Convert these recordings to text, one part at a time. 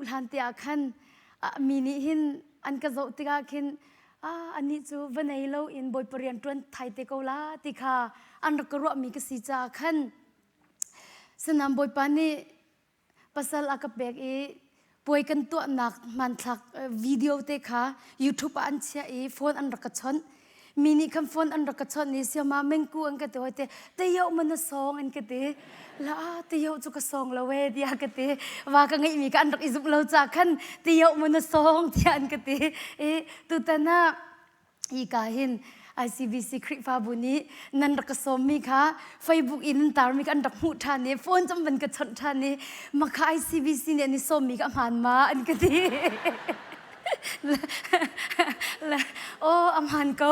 hlan te ah khan mi nih hin an ka zoh tikah khin anih cu va nei lo in Bawipa rian ṭuan thai te ko la ti kha an rak ka ruahmi ka si caah khan Sinain Bawipa nih pasal a ka pek i puai kan tuahnak hmanthlak video te kha YouTube ah an chiah i phone an rak ka chawnh. Mi nih khan phone an rak ka chawnh i siama mengku an ka ti hoi te teyo man na song an ka ti. La teyo cu ka song lo e tiah ka ti. Va ka ngeihmi ka an rak i zumh lo ca khan teyo man na song tiah an ka ti. I tutan ah Hika hin ICBC Khrihfabu nih nan rak ka sawmmi kha Facebook in nan tarmi kha an rak hmuh ṭhan i phone cam van ka chawnh ṭhan i makha ICBC nih an i sawmmi kha a hmaan ma an ka ti. Le aw a hmaan ko.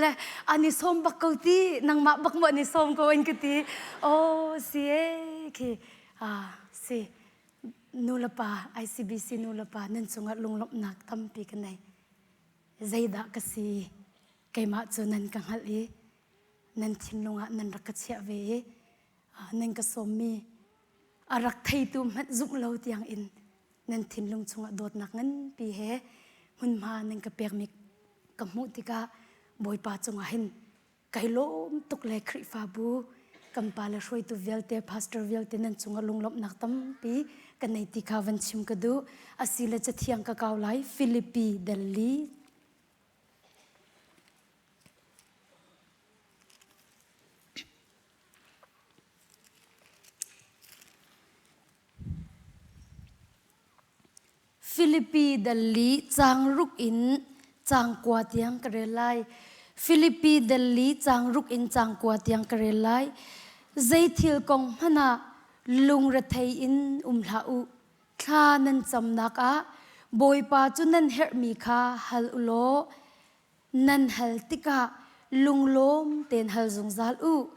Le an i sawm bak ko ti nangmah bak maw an i sawm ko an ka ti. Aw si e khi ah si Nulepa ICBC nulepa nan cungah lunglawmhnak tampi ka nei. Zeidah ka si? Keimah cu nan ka hngalh i nan thinlung ah nan rak ka chiah ve i nan ka sawmmi a rak theitu hmanh zumh lo tiang in nan thinlung chungah dawtnak nganpi he hmunhma nan ka pekmi ka hmuh tikah Bawipa cungah hin Kai lawm tuk le Khrihfabu kan pa le hruaitu vialte pastor vialte nan cungah lunglawmhnak tampi ka nei ti kha van chim ka duh. Asile cathiang ka kau lai Filipi Delhi Filipi dal li caang ruk in caang kua tiang ka rel lai. Filipi dal li caang ruk in caang kua tiang ka rel lai. Zei thil kong hmanh ah lungrethei in um hlah u. Thla nan camnak ah Bawipa cu nan herhmi kha hal u law Nan hal tikah lunglawm tein hal zungzal u.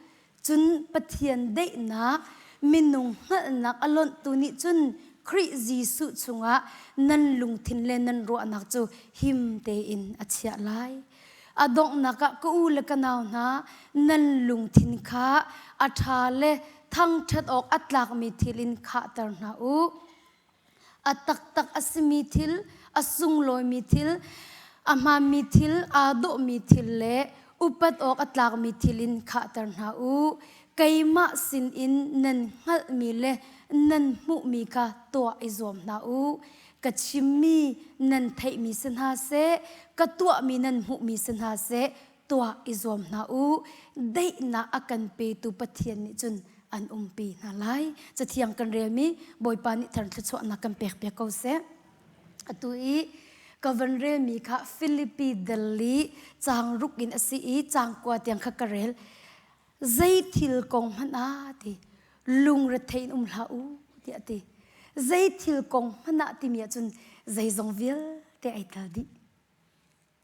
Cun Pathian daihnak minung hngalhnak a lonhtu nih cun Khrih Jesuh chungah nan lungthin le nan ruahnak cu him tein a chiah lai. A donghnak ah ka u le ka nau hna, nan lungthin kha a ṭha le thangṭhat awk a tlakmi thil in khahter hna u. A taktak a simi thil, a sunglawimi thil, a hmaanmi thil, aa dawhmi thil le upat awk a tlakmi thil in khahter hna u. Keimah sinin nan hngalhmi le nan hmuhmi kha tuah i zuam hna u. Ka chimmi nan theihmi si hna seh, ka tuahmi nan hmuhmi si hna seh, tuah i zuam hna u. Daihnak a kan petu Pathian nih cun an umpi hna lai. Cathiang kan relmi Bawipa nih thar thluachuahnak kan pek piak ko seh. Atu i ka van relmi kha Filipi dal li caang ruk in a si i caang kua tiang kha ka rel. Zei thil kong hmanh ah ti lungrethei in um hlah u tiah a ti. Zei thil kong hmanh ah timi ahcun zeizong vialte ai tel dih.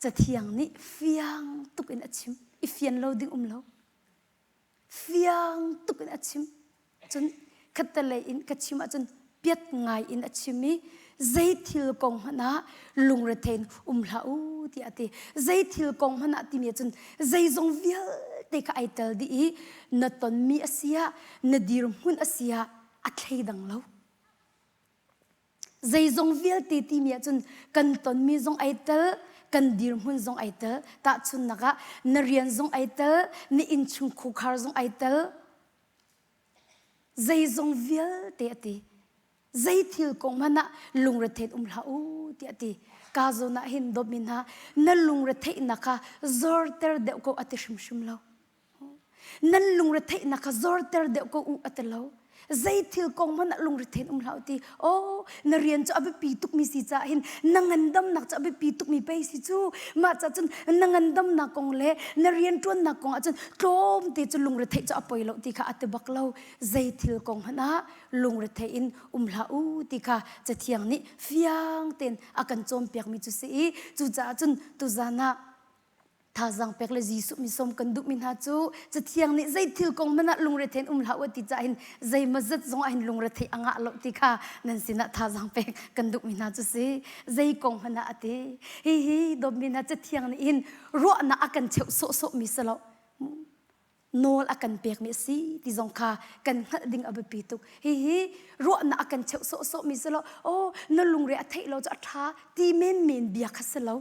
Cathiang nih fiang tuk in a chim. I fian lo ding um lo. Fiang tuk in a chim. Cun khattelei in ka chim ahcun piat ngai in a chim i zei thil kong hmanh ah lungrethei in um hlah u tiah a ti. Zei thil kong hmanh ah timi ahcun zeizong vialte kha ai tel dih i na tonmi a si ah na dirhmun a si ah a thleidang lo. Zeizong vialte timi ahcun kan tonmi zong ai tel, kan dirhmun zong ai tel. Tahchunhnak ah na rian zong ai tel, na innchung khukhar zong ai tel. Zeizong vialte a ti. Zei thil kong hmanh ah lungretheih um hlah u tiah a ti. Ka zawn ah hin dawtmi hna, na lungretheihnak kha zorter deuh ko a ti hrimhrim lo. Nan lungretheihnak kha zorter deuh ko u a ti lo. Zei thil kong hmanh ah lungrethein um hlah u ti. Oh, na rian cu a biapi tukmi si caah hin na ngandamnak cu a biapi tukmi pei si cu. Mah cah cun na ngandamnak kong le na rianṭuannak kong ah cun tlawmte cu lungretheih cu a poi lo ti kha a ti bak lo. Zei thil kong hmanh ah lungrethei in um hlah u ti kha Cathiang nih fiang tein a kan cawnpiakmi cu si i cucaah cun tuzan ah Thazaang pek le Jesuh mi sawm kan duhmi hna cu Cathiang nih zei thil kong hmanh ah lungrethein um hlah u ti caah hin zeimawzat zong ah hin lungretheih a ngah lo ti kha nan sinah thazaang pek kan duhmi hna cu si. Zei kong hmanh ah a ti. Hihi dawtmi hna Cathiang nih hin ruahnak a kan cheuh sawhsawhmi si lo. Nawl a kan pekmi a si ti zong kha kan hngalh ding a biapi tuk. Hihi ruahnak a kan cheuh sawhsawhmi si lo, oh na lungre a theih lo cu a ṭha ti menmen bia kha si lo.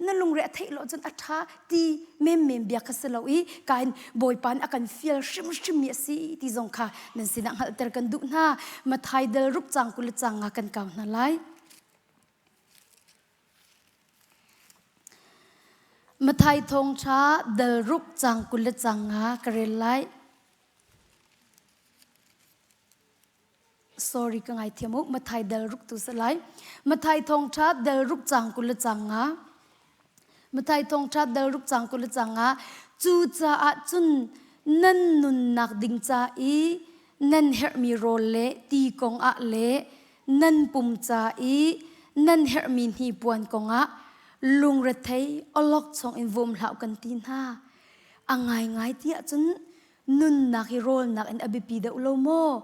Na lungre a theih lo cun a ṭha ti menmen bia kha si lo i kain Bawipa nih a kan fial hrimhrimmi a si ti zong kha nan sinah hngalhter kan duh hna. Mathai dal ruk cang 20 le cang nga kan kau hna lai. Mathai thawngṭha dal ruk cang 20 le cang nga ka rel lai. Sorry ka ngaithiam u. Mathai dal ruk tu si lai. Mathai thawngṭha dal ruk cang 20 le cang nga. Mathai thawngṭha dal ruk cang 20 le cang nga. Cucaah cun nan nunnak ding ca i nan herhmi rawl le ti kong ah le nan pum ca i nan herhmi hnipuan kongah lungrethei awlokchong in vum hlah kan ti hna. A ngaingai ti ahcun nunnak hi rawlnak in a biapi deuh lo maw?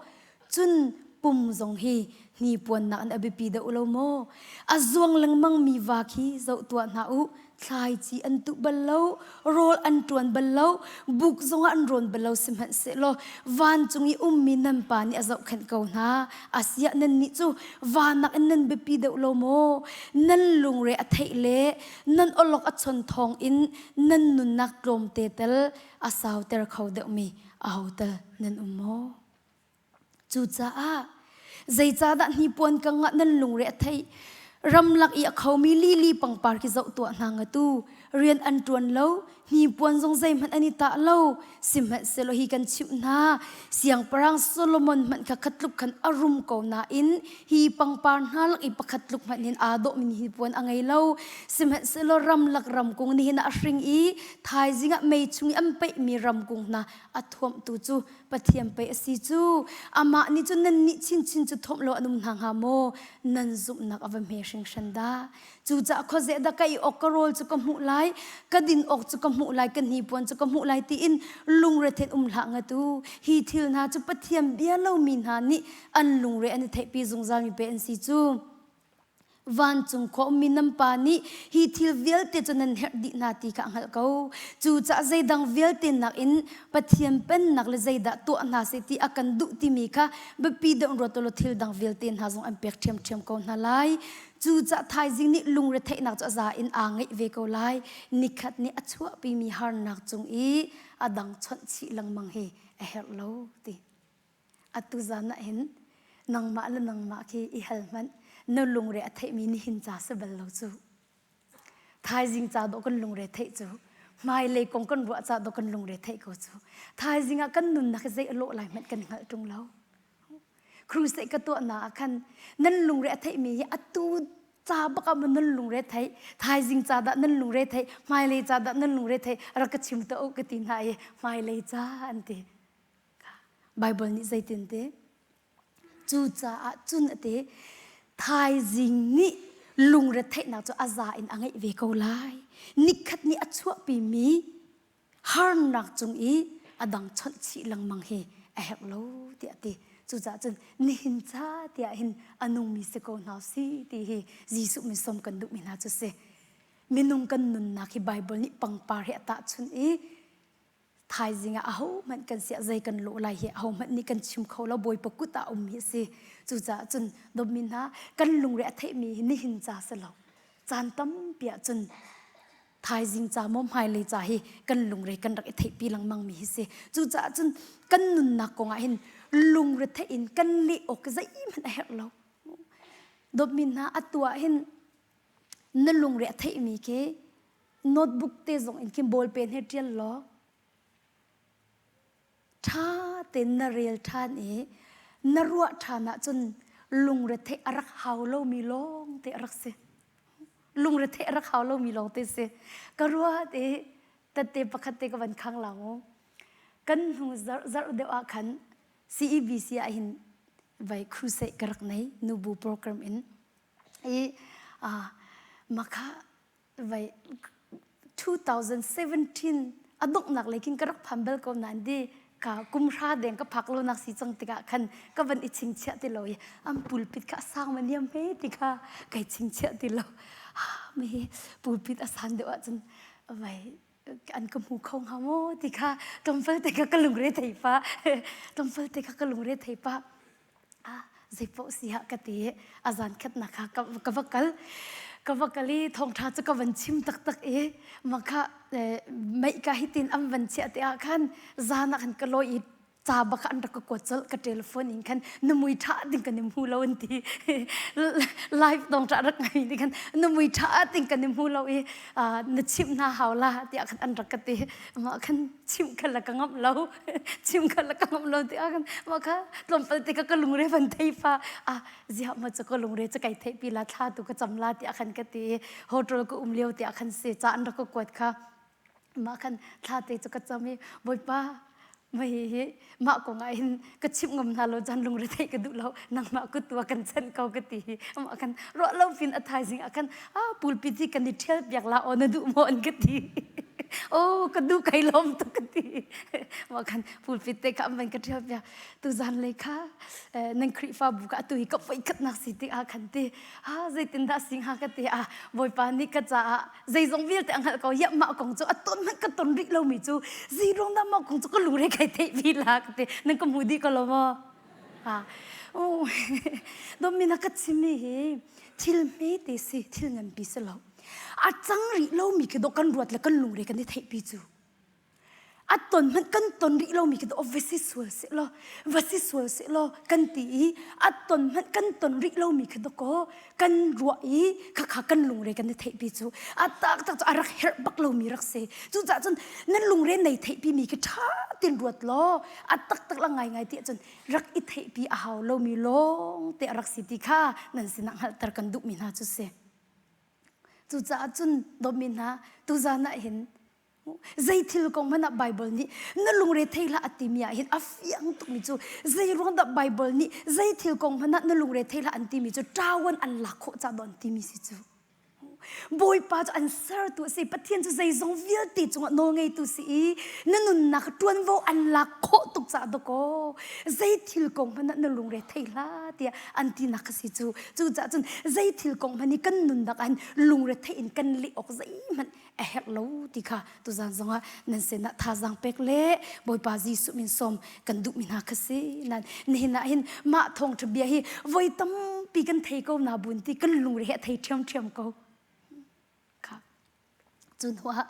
Cun pum zong hi hnipuannak in a biapi deuh lo maw? A zuang lengmangmi va khi zoh tuah hna u. Thlaici an tuh bal lo, rawl an ṭuan bal lo, buk zongah an rawn bal lo sihmanhsehlaw vancung i ummi nan Pa nih a zohkhenh ko hna. Asiah nannih cu vanak in nan biapi deuh lo maw? Nan lungre a theih le nan awlok a chon thawng in nan nunnak tlawmte tel a sauter kho deuhmi aho tal nan um maw? Cucaah zeicahdah hnipuan kang ah nan lungre a theih? Ramlak i a khomi lili pangpar khi zoh tuah hna ngatu. Rian an ṭuan lo, hnipuan zong zeihmanh an i tah lo. Sihmanhsehlaw hi kan chimh hna, Siangpahrang Solomon hmanh kha khatluk khan a rum ko nain hi pangpar hna lak i pakhat tluk hmanh hin aa dawhmi hnipuan a ngei lo. Sihmanhsehlaw ramlak ramkung nihin ah a hring i thaizing ah mei chung i an peihmi ramkung hna a thuamhtu cu Pathian pei a si cu amah nih cun nannih chinchin cu thawmh lo an um hna hnga maw nan zumhnak a va hme hringhran dah cucaah khuazei dah ka i awk ka rawl cu ka hmuh lai ka din awk cu ka hmuh lai ka hnipuan cu ka hmuh lai tiin lungrethen um hlah ngatu hi thil hna cu Pathian bia lomi hna nih an lungre an i theihpi zungzal mi pe an si cu Vancung khua ummi nan Pa nih hi thil vialte cu nan herh dih hna ti kha a hngalh ko. Cucaah zeidang vialte nakin Pathian pennak le zeidah tuah hna seh ti a kan duh timi kha biapi deuh in ruat u law thil dang vialte hna zong an pek ṭhiamṭhiam ko hna lai. Cucaah thaizing nih lungretheihnak cu a za in aa ngeih ve ko lai. Nikhat nih a chuahpimi harnak cung i a dang chawnh chih lengmang hi a herh lo ti. Atu zan ah hin nangmah le nangmah khi i hal hmanh na lungre a theihmi nihin ca si bal lo cu. Thaizing ca dawh kan lungre theih cu. Hmailei kong kan ruah ca dawh kan lungre theih ko cu. Thaizing ah kan nunnak hi zei a lawh lai hmanh kan hngalh ṭung lo. Crusade ka tuahnak ah khan nan lungre a theihmi hi atu ca bak ah maw nan lungre theih thaizing ca dah nan lungre theih hmailei ca dah nan lungre theih rak ka chim tuah u ka ti hna i hmailei ca an ti. Baibal nih zeitin ti? Cucaah cun a ti, thaizing nih lungretheihnak cu a za in a ngeih ve ko lai. Nikhat nih a chuahpimi harnak cung i a dang chawnh chih lengmang hi a herh lo tiah a ti. Cucaah cun nihin ca tiah hin a nungmi si ko hna si ti hi Jesuh min sawm kan duhmi hna cu si. Minung kan nunnak hi Baibal nih pangpar he a tahchunh i Thaizing ah ahohmanh kan siah zei kan lawh lai hi ahohmanh nih kan chim kho lo Bawipa kut ah ummi a si. Cucaah cun dawtmi hna kan lungre a theihmi hi nihin ca si lo. Caan tampi ah cun thaizing ca maw hmailei ca hi kan lungre kan rak i theihpi lengmang mi hi si. Cucaah cun kan nunnak kong ah hin lungre theih in kan leh awk zeihmanh a herh lo. Dawtmi hna atu ah hin na lungre a theihmi khi notebook te zong in khin ballpen he ṭial law ṭha tein na rel ṭhan i na ruah ṭhan ahcun lungretheih a rak hau lomi lawng te a rak si. Lungretheih a rak hau lomi lawng te si. Ka ruat i tette pakhat te ka van khang lang u. Kan hnu zarh zarh deuh ah khan CEBC ah hin vai crusade ka rak nei nubu program in i makha vai 2017 a donghnak lei khin ka rak phan bal ko nain di ka kum hra deng ka phak lo nak si cang tikah khan ka van i chingchiah ti lo i an pulpit kha a sang ma niam he ti kha kai chingchiah ti lo mi pulpit a san deuh ahcun vai. An ka hmu kho hnga maw ti kha tlawmpal te kha ka lungre thei pah. Tlawmpal te kha ka lungre thei pah. Ah, zeipaoh si ah ka ti i a zan khatnak kha ka va kal. Ka va kal i thawngṭha cu ka van chim taktak i mah kha mei ka hitin an van chiah te ah khan zan ah khan ka lawi i ca bak an rak ka kuat colh ka telephone in khan na mui ṭha ding kan i hmu lo an ti live dong ṭah rak ngai ni khan na mui ṭha ding kan i hmu lo i na chimh hna hau la tiah khan an rak ka ti mah khan chimh kha la ka ngamh lo chimh kha la ka ngamh lo tiah khan mah kha tlawmpal te ka ka lungre van thei fa ah ziah ma cu ka lungre cu kai theih pi la thla tu ka cam la tiah khan ka ti hotel ka um lio tiah khan si ca an rak ka kuat kha Mah khan thla te cu ka cam i Bawipa mah hihi mah kong ah hin ka chimh ngam hna lo caan lungre theih ka duh lo nangmah kut tu ah kan chanh ko ka ti hi amah khan ruah lo pin a thaizing ah khan ah pulpit hi kan i ṭhial piak la aw na duh maw an ka ti oh ka duh kai lawm tuk ka ti mah khan pulpit te kha an van ka ṭhial piak tu zan lei kha nan Khrihfabu ka atu hi ka voi khatnak si tik ah khan ti ha zeitindah si hnga ka ti ah Bawipa nih ka caah zeizong vialte a hngalh ko ya mah kong cu a ton hmanh ka ton rih lomi cu zeiruang dah mah kong cu ka lungre kai theih vi la ka ti nan ka hmu dih ko lo maw ha dawmi na ka chimmi hi thil hme te si thil nganpi si lo a cang rih lomi khi dawh kan ruat le kan lungre kan i theihpi cu A ton hmanh kan ton rih lomi khi va si sual seh law va si sual seh law kan ti i a ton hmanh kan ton rih lomi khi dawkaw kan ruah i khakha kan lungre kan i theihpi cu a taktak cu a rak herh bak lomi rak si. Cucaah cun nan lungre nei theihpi mi khi ṭha tein ruat law a taktak la ngaingai ti ahcun rak i theihpi a hau lomi lawng te a rak si ti kha nan sinah hngalhter kan duhmi hna cu si. Cucaah cun dawtmi hna tuzan ah hin Zei thil kong hmanh ah Bible nih na lungre thei hlah a timi ah hin a fiang tukmi cu zei ruang dah Bible nih zei thil kong hmanh ah na lungre thei hlah an timi cu ṭawan an lak khawh ca dawn timi si cu. Bawipa cu an sertu a si. Pathian cu zeizong vialte cungah nawlngeitu si i na nunnak ṭuanvo an lak khawh tuk caah dawkaw zei thil kong hmanh ah na lungre thei hlah tiah an tinak a si cu. Cucaah cun zei thil kong hmanh hi kan nunnak ah hin lungre theih in kan leh awk zeihmanh a herh lo ti kha tuzan zongah nan sinah thazaang pek le Bawipa Jesuh min sawm kan duhmi hna kha si nan nihin ah hin mah thawngṭha bia hi voi tampi kan thei ko na bun ti kan lungre he a thei ṭhiamṭhiam ko kha cu hnu ah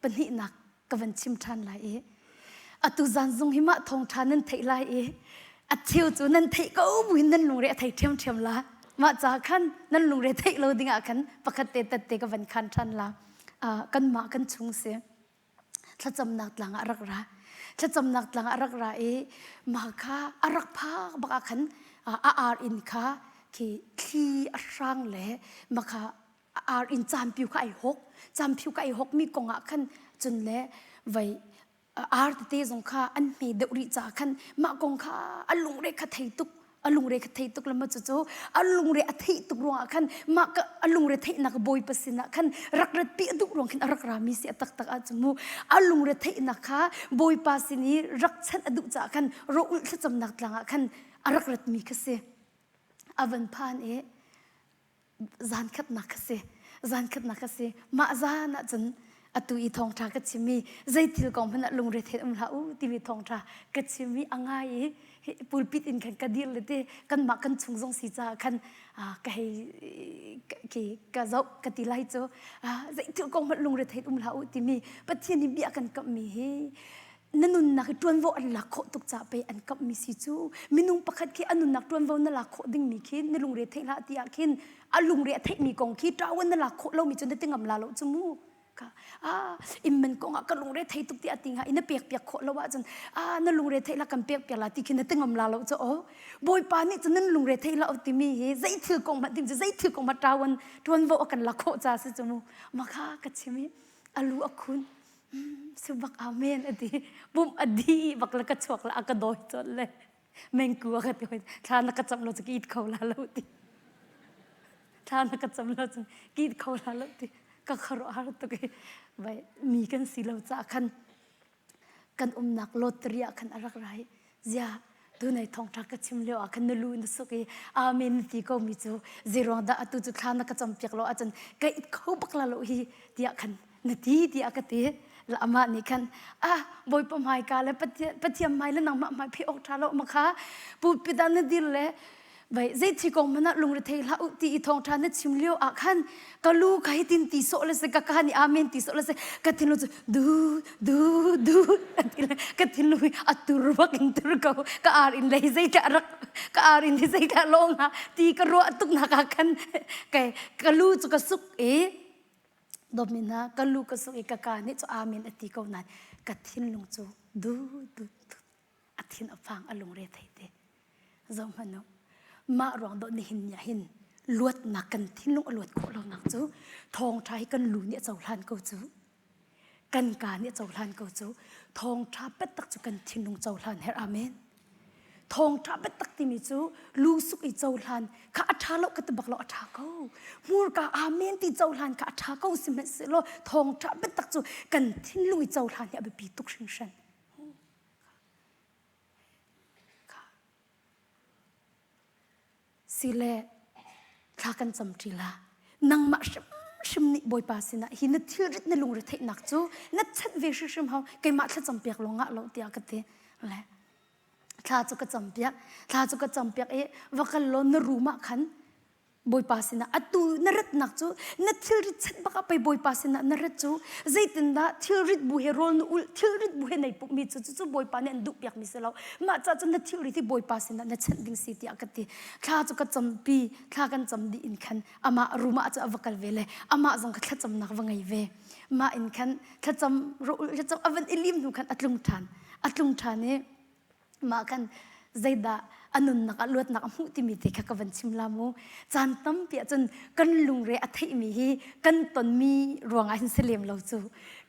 pahnihnak ka van chim ṭhan lai i atu zan zong hi mah thawngṭha nan theih lai i a cheu cu nan theih ko buin nan lungre a thei ṭhiamṭhiam la mah ca khan nan lungre theih lo dingah khan pakhat te tat te ka van khan ṭhan la kanmah kan chung si thlacamnak tlang ah rak ra thlacamnak tlang ah rak ra i mah kha a rak phak bak ah khan a ar in kha khi thli a hrang le mah kha ar in campiu kha ai hok campiu kha ai hok mi kong ah khan cun le vai ar tete zong kha an hme deuh rih caah khan mah kong kha a lungre kha thei tuk a lungre kha thei tuk lama cu cu a lungre a theih tuk ruangah khan mah ka a lungre theihnak bawipa sinah khan rak rat pi a duh ruang khin a rak rami si a taktak ah cu mu a lungre theihnak kha bawipa sin i rak chanh a duh caah khan ro ulh thlacamnak tlang ah khan a rak ratmi kha si a van phan i zan khatnak ka si zan khatnak ka si mah zan ah cun atu i thawngṭha ka chim i zei thil kong hmanh ah lungre then um hlah u timi thawngṭha ka chim i a ngai i pulpit in khan ka dir le te kanmah kan chung zong si caah khan ka hei ki ka zoh ka ti lai cu zei thil kong hmanh lungre then um hlah u timi Pathian nih bia kan kamhmi hi na nunnak hi ṭuanvo an lak khawh tuk caah pei an kamhmi si cu minung pakhat khi a nunnak ṭuanvo na lak khawh dingmi khi na lungre theih hlah ti ah khin a lungre a theihmi kong khi ṭawan na lak khawh lomi cu na ti ngam la lo cu mu ka ah imman kong ah ka lungre thei tuk ti a ti nga i na pek piak khawh lo ahcun ah na lungre theih la kan pek piak la ti khi na ti ngam la lo cu o bawipa nih cun nan lungre theih la timi hi zei thil kong hmanh ding cu zei thil kong hmanh ṭawan ṭuanvo a kan lak khawh ca si cu mu ma kha ka chim i a lu a khun Si bak amen a ti. Pumh a di bak le ka chuak le a ka dawi colh le mengku a ka ti hoi. Thla na ka cam lo cu ka it kho la lo ti. Thla na ka cam lo cu ka it kho la lo ti. Ka khuaruah har tuk i vai mi kan si lo caah khan kan umnak lottery ah khan a rak ra i zia tunai thawngṭha ka chim lio ah khan na lu na suk i amen na ti ko mi cu zeiruang dah atu cu thla na ka cam piak lo ahcun ka it kho bak la lo hi tiah khan Na ti tiah ka ti. Amah nih khan ah Bawipa hmaika le Pathian hmai le nangmah hmai phi awk ṭha lo ma kha pulpit ah na dir le vai zei thi kong hmanh ah lungrethei hlah u ti i thawngṭha na chim lio ah khan ka lu kha hitin ti sawh le si ka ka nih amen ti sawh le si ka thinlung cu du du du ti le ka thinlung hi a tur bak in tur ko ka ar in lei zeidah rak ka ar in hi zeidah lawng ha ti ka ruah tuk nak ah khan kai ka lu cu ka suk i dawtmi hna ka lu ka suk i ka ka nih cu amen a ti ko nain ka thinlung cu du du du a thin a phang a lungre thei te zoh hmanh u mah ruang dawh nihin ni ah hin luatnak kan thinlung a luat khawh lonak cu thawngṭha hi kan lu nih a cohlan ko cu kan ka nih a cohlan ko cu thawngṭha biatak cu kan thinlung cohlan herh amen Thawngṭha biatak timi cu lu suk i cohlan kha a ṭha lo ka ti bak lo a ṭha ko. Hmurka amen ti cohlan kha a ṭha ko sihmanhsehlaw thawngṭha biatak cu kan thinlung i cohlan hi a biapi tuk hringhran. Sile thla kan cam ṭi la. Nangmah hrimhrim nih Bawipa sinah hi na thilrit na lungre theihnak cu na chanh ve hrimhrim hau keimah thlacam piak lawng ngah lo tiah ka ti. Le thla cu ka cam piak thla cu ka cam piak i va kal law na room ah khan Bawipa sinah atu na ratnak cu na thilrit chat bak ah pei Bawipa sinah na rat cu zeitindah thilrit bu he rawl na ulh thilrit bu he nei pummi cu cucu Bawipa nih an duh piakmi si lo mah ca cun na thilrit hi Bawipa sinah na chanh ding si tiah ka ti thla cu ka campi thla kan cam dih in khan amah room ah cu a va kal ve le amah zong kha thlacamnak va ngei ve mah in khan thlacam rawh thlacam a van i lim hnu khan a tlung ṭhan a tlung ṭhan i mah khan zeidah a nunnak ah luatnak a hmuh timi te kha ka van chim la mu caan tampi ahcun kan lungre a theihmi hi kan tonmi ruangah hin si lem lo cu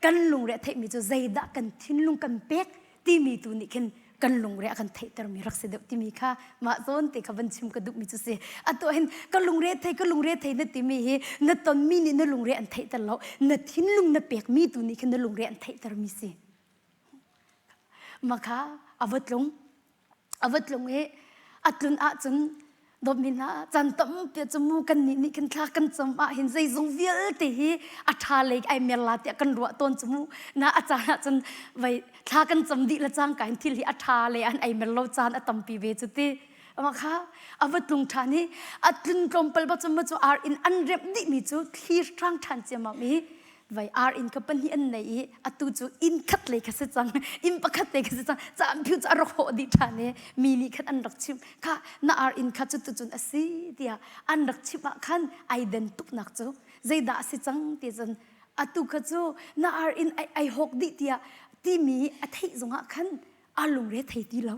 kan lungre a theihmi cu zeidah kan thinlung kan pek timi tu nih khin kan lungre a kan theihtermi rak si deuh timi kha mah zawn te kha van chim ka duhmi cu si atu hin ka lungre thei ka lungre thei na timi hi na tonmi nih na lungre an theihter lo na thinlung na pekmi tu nih khin na lungre an theihtermi si Makha a va tlung. A va tlung i a tlun ahcun dawtmi hna caan tampi cu mu kan nih nih khin thla kan cam ah hin zeizong vialte hi a ṭha lei ai mer la tiah kan ruah tawn cu mu na a caan ahcun vei thla kan cam dih le cangka in thil hi a ṭha lei an ai mer lo caan a tampi ve cu ti ama kha a va tlung ṭhan i a tlun tlawmpal bak cu mu cu ar in an remh dihmi cu thli hrang ṭhan ciammam i vai ar inn kha pahnih an nei i atu cu inn khat lei kha si cang inn pakhat te kha si cang caan phiu cu a rak hawh dih ṭhan i mi nih khan an rak chimh kha na ar inn kha cu tucun a si tiah an rak chimh ah khan ai den tuknak cu zeidah a si cang ti cun atu kha cu na ar inn ai, ai hawk dih tiah timi a theih zongah khan a lungre thei ti lo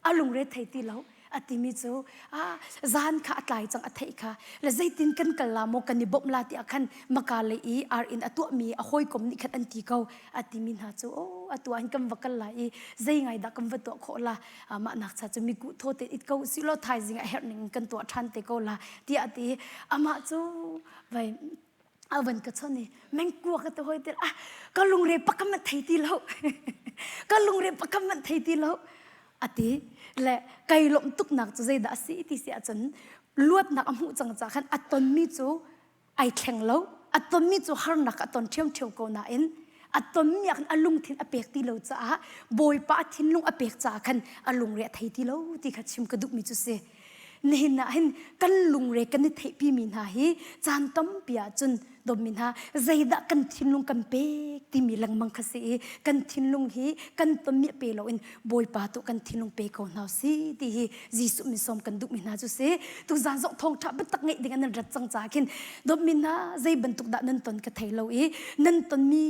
a lungre thei ti lo a timi cu ah zan kha a tlai cang a theih kha le zeitin kan kal la maw kan i bawmh la tiah khan maka le i ar in a tuahmi a hawikom nih khan an ti ko a timi hna cu oh a tuah in kan va kal la i zei ngai dah kan va tuah khawh la mah nak cha cu mi kuh thaw te it ko si law thaizing a herh ning kan tuah ṭhan te ko la tiah a ti amah cu vai a van ka chon i mengkua ka te hoi te ah ka lungre pakam man thei ti lo ka lungre pakam man thei ti lo ati le kai lom tuk nak cu zeidah a si ti si ahcun luatnak a hmuh cang ca khan a tonmi cu ai thleng lo a tonmi cu harnak a ton ṭhiamṭhiam ko nain a tonmi ah khan a lungthin a pek ti lo caah bawipa a thinlung a pek caah khan a lungre a thei ti lo ti kha chim ka duhmi cu si Nihin ah hin kan lungre kan i theihpimi hna hi caan tampi ah cun dawtmi hna zeidah kan thinlung kan pek timi lengmang kha si i kan thinlung hi kan tonmi pe loin Bawipa tu kan thinlung pe ko hna si ti hi Jesuh min sawm kan duhmi hna cu si tuzaan zong thawngṭha biatak ngeih ding an rat cang caah khin dawtmi hna zei bantuk dah nan ton ka thei lo i nan tonmi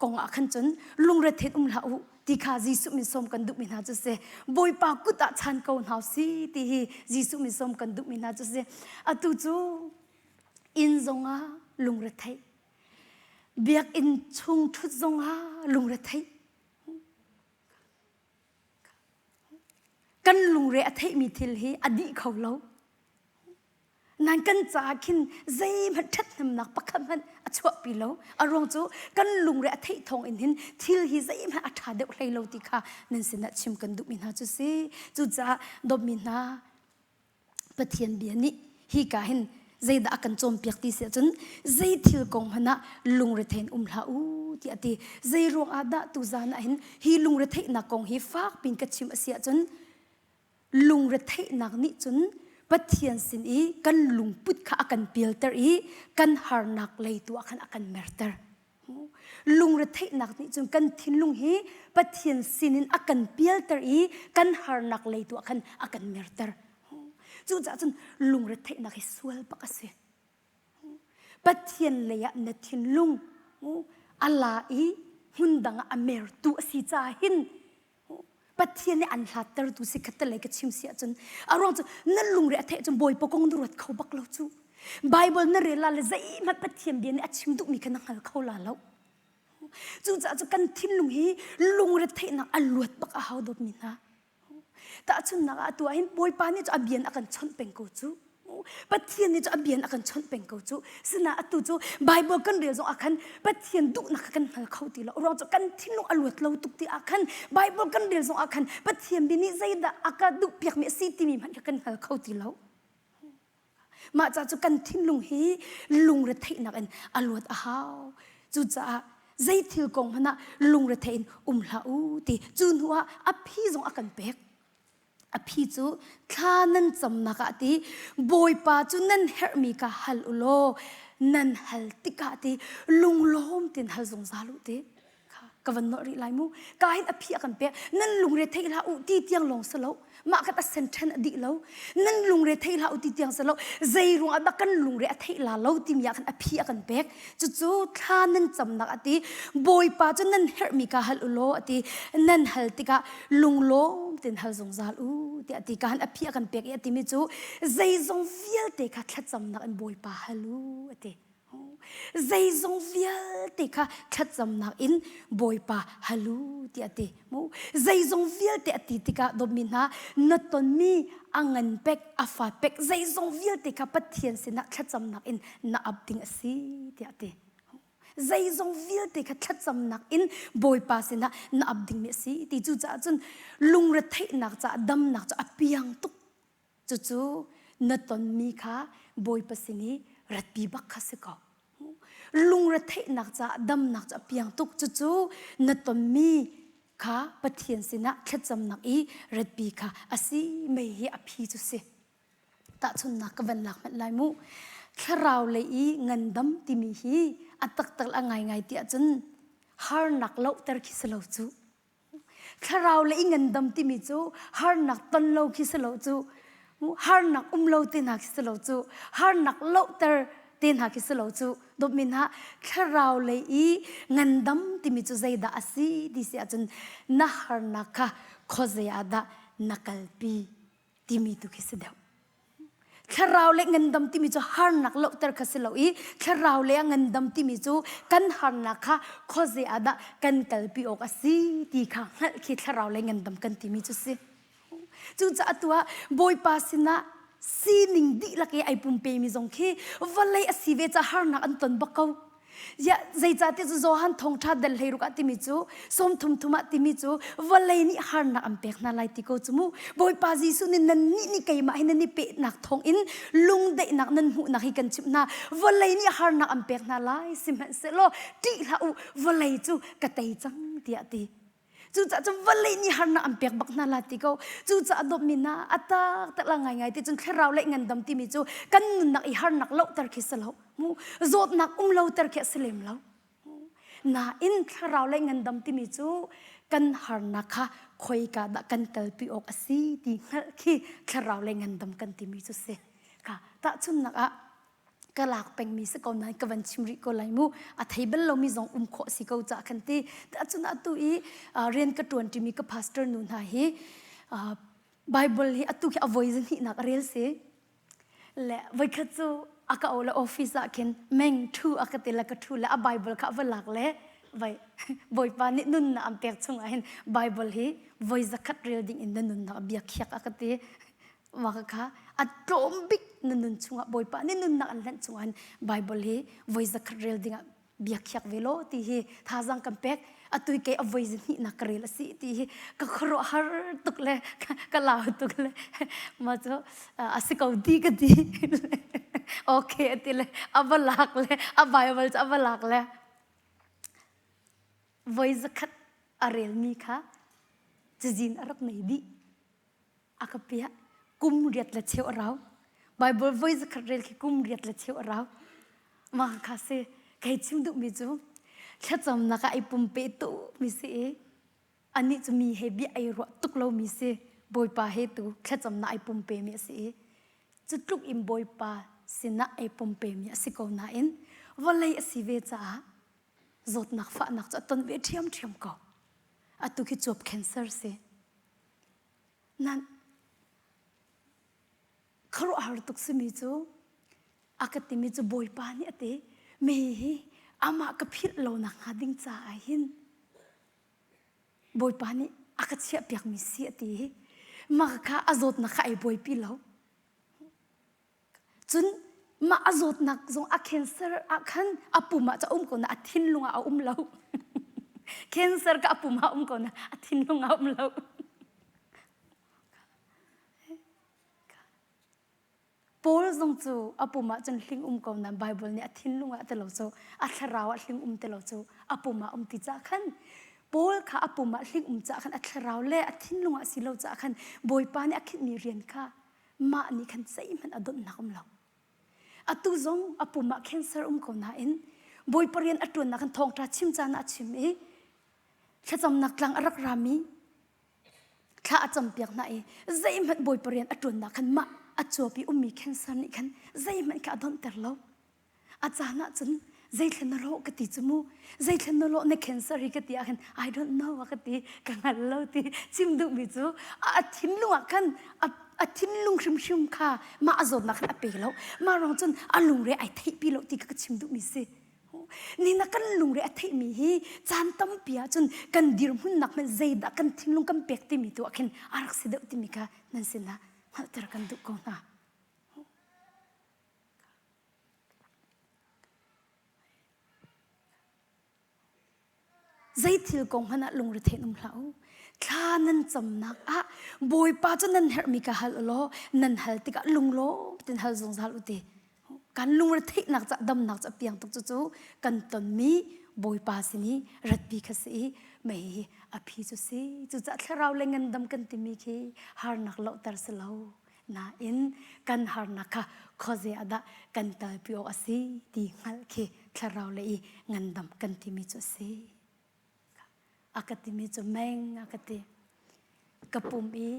kong ah khan cun lungrethen um hlah u ti kha Jesuh min sawm kan duhmi hna cu si Bawipa kut ah chan ko hna si ti hi Jesuh min sawm kan duhmi hna cu si atu cu inn zongah lungretheih biakinn chung ṭhut zongah lungretheih kan lungre a theihmi thil hi a dih kho lo Nan kan caah khin zeihmanh ṭhathnemnak pakhat hmanh a chuahpi lo. A ruang cu kan lungre a theih thawng in hin thil hi zeihmanh a ṭha deuh hlei lo ti kha nan sinah chim kan duhmi hna cu si. Cucaah dawtmi hna, Pathian bia nih hi ka hin Zeidah a kan cawnpiak ti si ahcun zei thil kong hmanh ah lungrethein um hlah u tiah a ti. Zei ruang ah dah tuzan ah hin hi lungretheihnak kong hi fak pin ka chim a si ahcun lungretheihnak nih cun Pathian sin i kan lungput kha a kan pialter i kan harnak lei tu ah khan a kan merter. Lungretheihnak nih cun kan thinlung hi Pathian sinin a kan pialter i kan harnak lei tu ah khan a kan merter. Cucaah cun lungretheihnak hi sual bak a si. Pathian lei ah na thinlung a la i hmun dang ah a mertu a si caah hin Pathian nih an hlattertu si khat lei ka chim si ahcun a ruang cu na lungre a theih cun Bawipa kong na ruat kho bak lo cu. Bible na rel la le zeihmanh Pathian bia nih a chim duhmi kha na hngal kho la lo. Cucaah cu kan thinlung hi lungre theihnak a luat bak a hau dawtmi hna. Tahchunhnak ah atu ah hin Bawipa nih cu a bian a kan chawnh peng ko cu. Pathian nih cu a bian a kan chawnh peng ko cu. Sina atu cu Bible kan rel zong ah khan Pathian duhnak kha kan hngal kho ti lo. Ruang cu kan thinlung a luat lo tuk ti ah khan Bible kan rel zong ah khan Pathian bia nih zeidah a ka duhpiakmi a si timi hmanh kha kan hngal kho ti lo. Mah ca cu kan thinlung hi lungretheihnak in a luat a hau. Cucaah zei thil kong hmanh ah lungrethei in um hlah u ti cu hnu ah a phi zong a kan pek. A phi cu thla nan camnak ah ti Bawipa cu nan herhmi kha hal u law nan hal tikah ti lunglawm tin hal zungzal u ti. Ka van nolh rih lai mu. Ka hin a phi a kan pek. Nan lungre thei hlah u ti tiang lawng si lo. Mah khat a sen ṭhen a dih lo. Nan lungre thei hlah u ti tiang si lo. Zei ruang ah dah kan lungre a theih la lo timi ah khan a phi a kan pek. Cucu thla nan camnak a ti. Bawipa cu nan herhmi ka hal u law a ti. Nan hal tikah lunglawm tein hal zungzal u tiah a ti. Ka han a phi a kan pek i a timi cu zeizong vialte kha thlacamnak in Bawipa hal u a ti. Zeizong vialte kha thlacamnak in Bawipa halu tiah a ti. Mu zeizong vialte a ti tikah dawtmi hna na tonmi a ngan pek a fa pek zeizong vialte kha Pathian sinah thlacamnak in na ap ding a si tiah a ti. Zeizong vialte kha thlacamnak in Bawipa sinah na ap dingmi a si ti cucaah cun lungretheihnak caah damnak cu a piang tuk Cucu na tonmi kha Bawipa sin i ratpi bak kha si ko. Lungretheihnak caah damnak cu a piang tuk. Cucu na tonmi kha Pathian sinah thlacamnak i ratpi kha a si mei hi a phi cu si. Tahchunhnak ka van lak hmanh lai mu. Thlarau lei i ngandam timi hi a taktak a ngaingai ti ahcun harnak lohter khi si lo cu. Thlarau le i ngandam timi cu harnak ton lo khi si lo cu harnak um lo te hna khi si lo cu harnak lohter te hna khi si lo cu dawtmi hna thlarau lei i ngandam timi cu zeidah a si ti si ahcun na harnak kha khuazei ah dah na kalpi timi tu khi si deuh. Thlarau le ngandam timi cu harnak lohter kha si lo i thlarau le a ngandam timi cu kan harnak kha khuaze ah dah kan kalpi awk a si ti kha hngalh khi thlarau le ngandam kan timi cu si. Cucaah atu ah Bawipa sinah sining dihlak i ai pumpemi zong khi vawlei a si ve ca harnak an ton bak ko. Ziah zeicahtiah cu Johan thawngṭha dal 16 ah timi cu 30 thum ah timi cu vawlei nih harnak an pek hna lai ti ko cu mu. Bawipa Jesuh nih nannih nih keimah hi nan i pehnak thawngin lungdaihnak nan hmuhnak hi kan chimh hna. Vawlei nih harnak an pek hna lai sihmanhsehlaw ṭih hlah u vawlei cu ka tei cang tiah a ti. Cucaah cun vawlei nih harnak an pek bak hna la ti ko. Cucaah dawtmi hna a taktak la ngaingai ti cun thlarau le ngandam timi cu kan nunnak i harnak lohter khi si lo. Mu zawtnak um loter khi a si lem lo. Nain thlarau le ngandam timi cu kan harnak kha khoika dah kan kalpi awk a si ti hngalh khi thlarau le ngandam kan timi cu si. Kha tahchunhnak ah ka lak pengmi si ko nain ka van chim rih ko lai mu a thei bal lomi zong um khawh si ko ca khan ti cun atu i rian ka ṭuan ṭimi ka pastor nu hna hi Bible hi atu khi a voi hnihnak a rel si le voikhat cu a ka o le office ah khin meng ṭhu a ka ti le ka ṭhu le a Bible kha a va lak le vai Bawipa nih nunnak an pek chung ah hin Bible hi voi zakhat rel ding in na nunnak bia khiak a ka ti Mah kha a tlawm bik na nun chungah Bawipa nih nunnak an hlenh chungah hin Bible hi voi zakhat rel dingah bia khiak ve law ti hi thazaang kan pek atu kei a voi hnihnak ka rel a si ti hi ka khuaruahhar tuk le ka lau tuk le mah cu a si ko ti ka ti. Okay a ti le a va lak le a Bible cu a va lak le voi zakhat a relmi kha cazin a rak nei dih. A ka piah kum riat le cheu a rau. Bible voi zakhat rel khi kum riat le cheu a rau. Mah kha si kei chim duhmi cu thlacamnak ah ai pumpe tu mi si i anih cu mi he bia ai ruah tuk lomi si Bawipa he tu thlacamnak ai pumpe mi a si i cu tluk in Bawipa sinah ai pumpe mi a si ko nain vawlei a si ve caah zawtnak fahnak cu a ton ve ṭhiamṭhiam ko. Atu khi cuap cancer si. Nan khuaruahhar tuk simi cu a ka timi cu Bawipa nih a ti mi hi amah ka philh lo nak hnga ding caah hin Bawipa nih a ka chiahpiakmi si a ti i mah kha a zawtnak kha ai buaipi lo. Cun mah a zawtnak zong a cancer ah khan a pum ah cu a um ko na a thinlung ah a um lo. cancer ka a pum ah a um ko na a thinlung ah a um lo. Paul zong cu a pum ah cun hling um ko nain Bible nih a thinlung ah ti lo cu a thlarau ah hling um ti lo cu a pum ah um ti cah khan Paul kha a pum ah hling um cah khan a thlarau le a thinlung ah si lo cah khan Bawipa nih a khinhmi rian kha mah nih khan zeihmanh a donhnak um lo. Atu zong a pum ah cancer um ko nain Bawipa rian a ṭuannak in thawngṭha chim caan ah a chim i thlacamnak tlang a rak rami thla a campiak hna i zeihmanh Bawipa rian a ṭuannak khan mah a cuap i ummi cancer nih khan zeihmanh kha a donhter lo. A caan ah cun zeithlen na lawh ka ti cu mu zeithlen na lawh na cancer hi ka ti ah khan I don't know a ka ti ka hngal lo ti chim duhmi cu a thinlung ah khan a thinlung hrimhrim kha mah a zawtnak khan a pe lo mah ruang cun a lungre ai theihpi lo ti kha ka chim duhmi si ni na kan lungre a theihmi hi caan tampi ah cun kan dirhmunnak hmanh zeidah kan thinlung kan pek timi tu ah khin a rak si deuh timi kha nan sinah hngalhter kan duh ko hna. Zeithil kong hmanh ah lungretheih um hlah u. Thla nan camnak ah Bawipa cu nan herhmi ka hal u law nan hal tikah lunglawm tein hal zungzal u ti. Kan lungretheihnak ca damnak ca piang tuk cu kan tonmi Bawipa sin i ratpi kha si i mei hi a phi cu si. Cucaah thlarau le ngandam kan timi khi harnak lohter si lo. Nain kan harnak kha khuaze ah dah kan talpi awk a si ti hngalh khi thlarau le i ngandam kan timi cu a si. A ka timi cu meng a ka ti. Ka pum i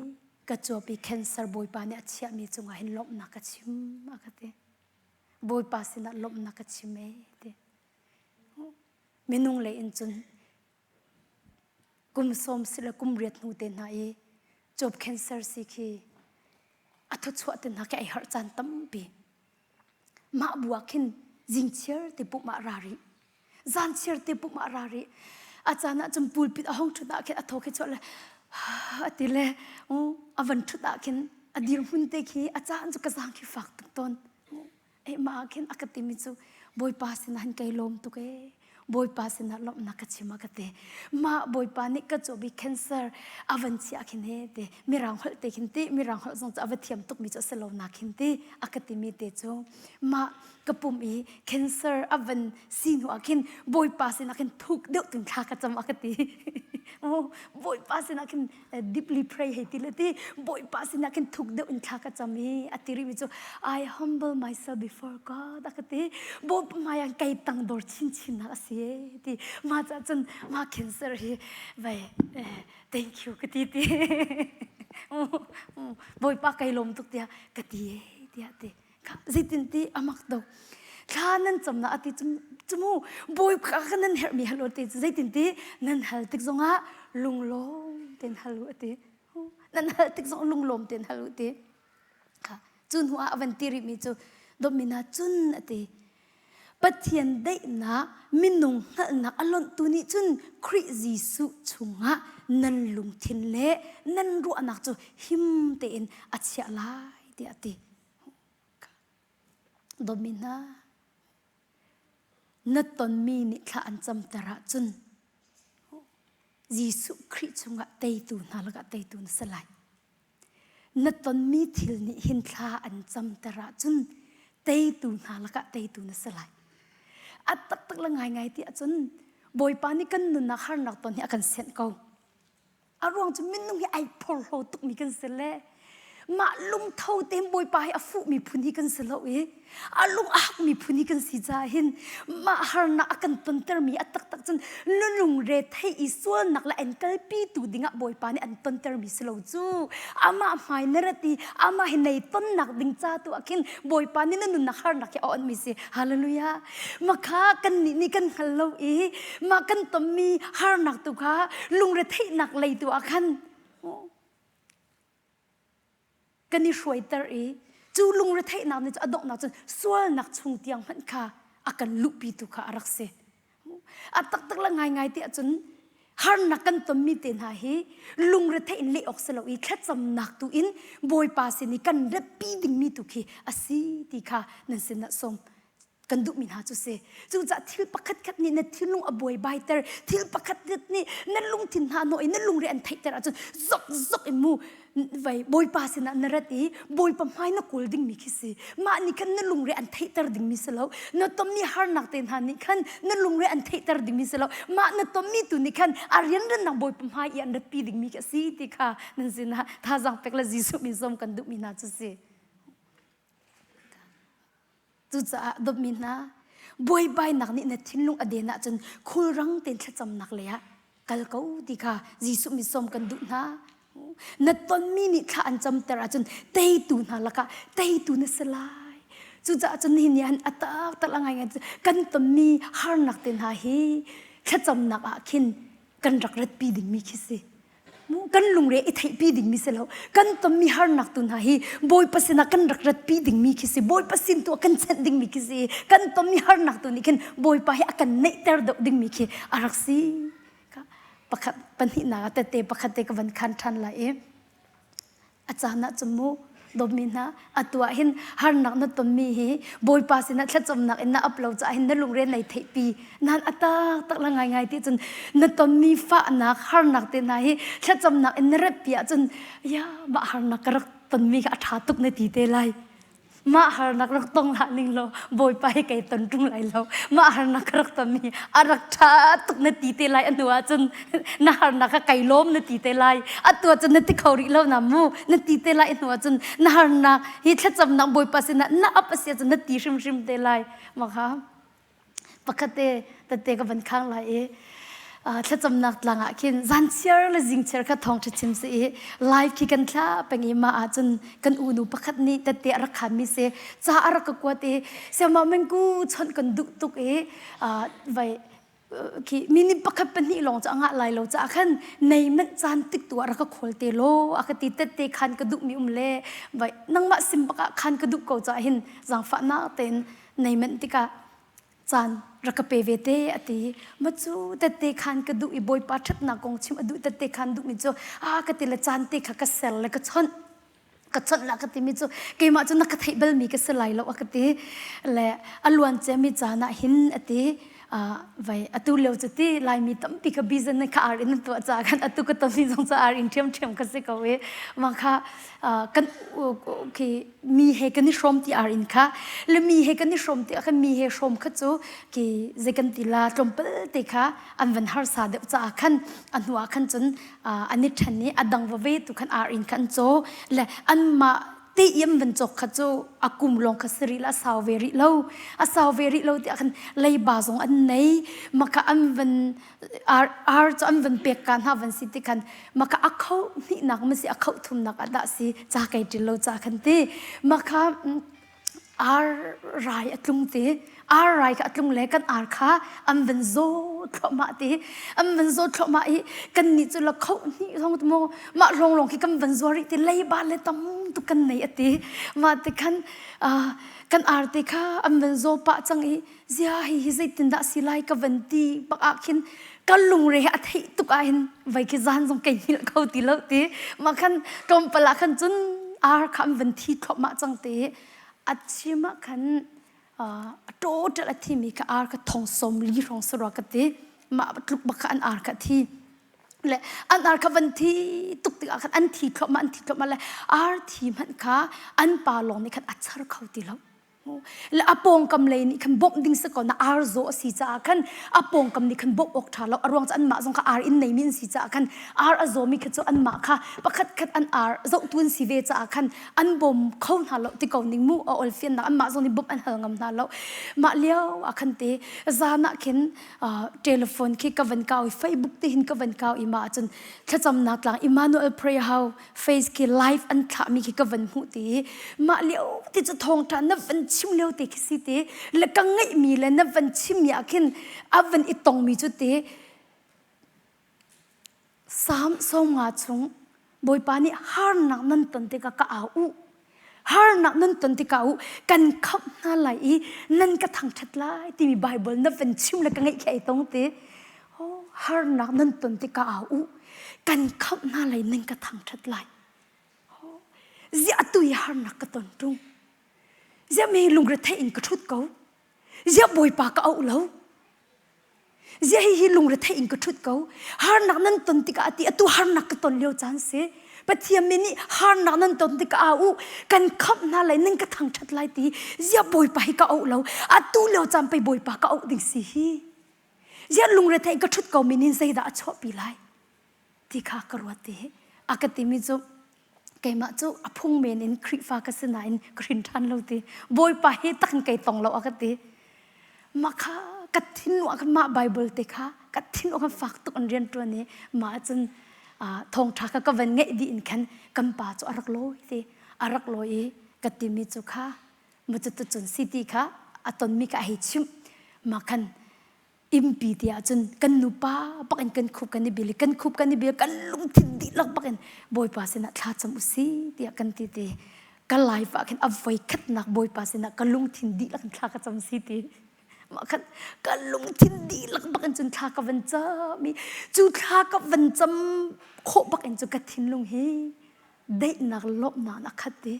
ka cuap i cancer Bawipa nih a chiahmi cungah hin lawmhnak ka chim a ka ti. Bawipa sinah lawmhnak ka chim ee ti. Minung lei in cun kum sawm si le kum riat hnu te hna i cuap cancer si khi a thuchuah te hna khi ai harh caan tampi. Mah bu ah khin zingchiar te pumh ah ra rih. Zanchiar te pumh ah ra rih. A caan ah cun pulpit a hong ṭhut ah khin a thaw khi chuah le a ti le a van ṭhut ah khin a dirhmun te khi a caan cu ka zaang khi fak tuk tawn. Eh mah ah khin a ka timi cu Bawipa sinah hin kai lawm tuk ee. Bawipa sinah lawmhnak ka chim a ka ti. Mah Bawipa nih ka cawbi cancer a van chiah khin he ti mirang holh te khin ti mirang holh zong cu a va thiam tukmi cu a si lo na khin ti a ka timi te cu mah ka pum i cancer a van si hnu ah khin Bawipa sinah khin thuk deuh tun thla ka cam a ka ti. Oh, Bawipa sinah khin deeply pray hei ti le ti Bawipa sinah khin thuk deuh in thla ka cam i a ti rihmi cu I humble myself before God a ka ti Bawipa hmai ah kei tangdor chinchin nak a si e ti mah cah cun mah cancer hi vai thank you ka ti ti Bawipa kai lawm tuk tiah ka ti e tiah ti zeitin ti amak do thla nan camnak ati cumu bawi ka nan herhmi hal ti zeitin ti nan hal tik zongah lunglawm ten hal u ati nan hal tik zong lunglawm ten hal u ti cu hnu ah avan ti rihmi cu domina cun ati Pathian daihnak minung hngalhnak a lonhtu nih cun Khrih Jesuh chungah nan lungthin le nan ruahnak cu him tein a chiah lai tiah a ti. Dawtmi hna, na tonmi nih thla an camter ahcun Jesuh Khrih chungah teitu hna lakah teitu na si lai. Na tonmi thil nih hin thla an camter ahcun Teitu hna lakah teitu na si lai. A taktak le ngaingai ti ahcun Bawipa nih kan nunnak harnak ton hi a kan sianh ko. A ruang cu minung hi ai phorhlaw tukmi kan si le mah lungtho tein Bawipa hi a fuhmi phun hi kan si lo i a lung a hakmi phun hi kan si caah hin mah harnak a kan tontermi a taktak cun na lungre thei i sualnak le an kalpitu dingah Bawipa nih an tontermi si lo cu amah hmai na rat i amah hi nei tonnak ding ca tu ah khin Bawipa nih na nunnak harnak hi a onhmi si hallelujah makha kan nih nih kan hngal lo i mah kan tonmi harnak tu kha lungretheihnak lei tu ah khan kan i hruaiter i cu lungretheihnak nih cu a donghnak cun sualnak chung tiang hmanh kha a kan luhpitu kha a rak si. A taktak le ngaingai ti ahcun harnak kan tonmi te hna hi lungretheih in leh awk si lo i thlacamnak tu in Bawipa sin i kan ratpi dingmi tu khi a si ti kha nan sinah sawm kan duhmi hna cu si. Cucaah thil pakhat khat nih na thinlung a buaibaiter, thil pakhat nih na lungthin hna hnawh i na lungre an theihter ahcun zok zok in mu vai Bawipa sinah na rat i Bawipa hmai na kawl dingmi khi si. Mah nih khan na lungre an theihter dingmi si lo. Na tonmi harnak te hna nih khan na lungre an theihter dingmi si lo. Mah na tonmi tu nih khan a rianrannak Bawipa hmai i an ratpi dingmi khi a si ti kha nan sinah thazaang pek le Jesuh min sawm kan duhmi hna cu si. Cucaah dawtmi hna, buaibainak nih na thinlung a den ahcun khulrang tein thlacamnak lei ah kal ko ti kha Jesuh min sawm kan duh hna. Na tonmi nih thla an camter ahcun teitu hna lakah teitu na si lai. Cucaah cun nihin ni han a taktak a ngaingai kan tonmi harnak te hna hi thlacamnak ah khin kan rak ratpi dingmi khi si. Kan lungre i theihpi dingmi si lo. Kan tonmi harnak tu hna hi Bawipa sinah kan rak ratpi dingmi khi si. Bawipa sin tu ah kan chanh dingmi khi si. Kan tonmi harnak tu nih khin Bawipa hi a kan neihter deuh dingmi khi a rak si. Pakhat pahnihnak ah tette pakhat te ka van khan ṭhan lai i A caan ah cun mu dawtmi hna atu ah hin harnak na tonmi hi Bawipa sinah thlacamnak in na ap lo caah hin na lungre nei theihpi nan a taktak la ngaingai ti cun na tonmi fahnak harnak te hna hi thlacamnak in na ratpi ahcun ya mah harnak ka rak tonmi kha a ṭha tuk na ti te lai. Mah harnak rak tong hlah ning law Bawipa hi kai ton ṭung lai lo. Mah harnak ka rak tonmi a rak ṭha tuk na ti te lai a hnu ahcun na harnak kha kai lawm na ti te lai. Atu ahcun na ti kho rih lo na mu na ti te lai a hnu ahcun na harnak hi thlacamnak Bawipa sinah na ap a si ahcun na ti hrimhrim te lai. Mah kha pakhat te tette ka van khang lai i thlacamnak tlang ah khin zan chiar le zing chiar kha thawngṭha chim si i live khi kan thla peng i mah ahcun kan unu pakhat nih tette a rak khanmi si ca a rak ka kuat i siama mengku chawnh kan duh tuk i vai khi minute pakhat pahnih lawng cu a ngah lai lo caah khan nei manh caan tik tu ah rak ka khawl te law a ka ti tette khan ka duhmi um le vai nangmah sim bak ah khan ka duh ko caah hin zaangfahnak tein nei manh tikah caan rak ka pe ve te a ti ma cu tette khan ka duh i bawipa ṭhatnak kong chim a duh tette khan duhmi cu a ka ti le caan te kha ka ser le ka chawnh ka chawnh la ka timi cu keimah cu na ka theih balmi ka si lai lo a ka ti le a luan ciami caan ah hin a ti vai atu lio cu ti laimi tampi kha bizan kha ar in an tuah caah khan atu ka tonmi zong cu ar in ṭhiamṭhiam ka si ko i mah kha kan khi mi he kan i hrawm ti ar in kha le mi he kan i hrawm ti khan mi he hrawm kha cu ki zei kan ti la tlawmpal te kha an van harsa deuh caah khan a hnu ah khan cun an i ṭhen i a dang va ve tu khan ar in khan caw le anmah te i an van cawk kha cu a kum lawng kha si rih la a sau ve rih lo a sau ve rih lo tiah khan leiba zong an nei maka an van ar ar cu an van pek ka hna van si ti khan maka a kho hnihnak ma si a kho thumnak ah dah si ca kai ṭil lo ca khan ti maka ar rai a tlung ti ar rai kha a tlung le kan ar kha an van zaw thluahmah ti an van zaw thluahmah i kan nih cu la kho hnih zong mo mah lawng lawng khi kan van zuar rih ti leiba le tam tuk kan nei ati mah ti khan kan ar te kha an van zaw pah cang i zia hi hi zeitindah si lai ka van ti bak ah khin ka lungre a theih tuk ah hin vai khi zan zong kai hngilh kho ti lo ti mah khan tlawmpal ah khan cun ar kha an van thi thluahmah cang te a chim ah khan a total a thimi kha ar kha thong som li hrawng sarua ka ti mah tluk bak kha an ar kha thi le an ar kha van thi tuk tikah khan an thi thluahmah an thi thluahmah le ar thi hmanh kha an pa lawng nih khan a char kho ti lo. Le a pawngkam lei nih khan bawmh ding si ko na ar zaw a si caah khan a pawngkam nih khan bawmh awk ṭha lo. A ruang cu anmah zong kha ar inn neimi an si caah khan ar a zawmi kha cu anmah kha pakhat khat an ar zohtu an si ve caah khan an bawm kho hna lo ti ko ning mu a ol fiannak anmah zong nih bawmh an hal ngam hna lo. Mah lio ah khan te zan ah khin telephone khi ka van kau i Facebook te hin ka van kau i mah ahcun thlacamnak tlang Emmanuel Prayer House face khi live an thlahmi khi ka van hmuh ti i mah lio ti cu thawngṭha na van chim lio te khi si ti le ka ngeihmi le na van chimmi ah khin a van i tongmi cu ti Salm 150 chung Bawipa nih harnak nan ton tikah ka au u harnak nan ton tikah u kan khamh hna lai i nan ka thangṭhat lai timi Bible na van chim le ka ngeih khi ai tong ti harnak nan ton tikah au u kan khamh hna lai nan ka thangṭhat lai ziah atu i harnak ka ton ṭung ziah mi lungretheih in ka ṭhut ko ziah Bawipa ka auh lo Ziah hihi lungretheih in ka ṭhut ko. Harnak nan ton tikah ati atu harnak ka ton lio caan si. Pathian mi nih harnak nan ton tikah au u kan khamh hna lai nan ka thangṭhat lai ti ziah Bawipa hi ka auh lo. Atu lio caan pei Bawipa ka auh ding si hi. Ziah lungretheih in ka ṭhut ko mi nin zeidah a chuahpi lai ti kha ka ruat ti hi. A ka timi cu keimah cu a phung men in Khrihfa ka si nain ka hrin ṭhan lo ti. Bawipa hi tak in kei tong lo a ka ti. Mah kha ka thin ah khan mah Bible te kha ka thin ah khan fak tuk an rian ṭuan i mah cun thawngṭha kha ka van ngeih dih in khan kan pa cu a rak lawi ti a rak lawi i ka timi cu kha ma cu cun si ti kha a tonmi kha a hei chimh mah khan impi ti ahcun kan nupa bak in kan khup kan i bil i kan khup kan i bil kan lungthin dihlak bak in Bawipa sinah thla cam usih tiah kan ti ti ka life ah khin a voi khatnak Bawipa sinah ka lungthin dihlak in thla ka cam si ti mah khan ka lungthin dihlak bak in cun thla ka van cam i cu thla ka van cam khawh bak in cu ka thinlung hi daihnak lawmhnak a khat ti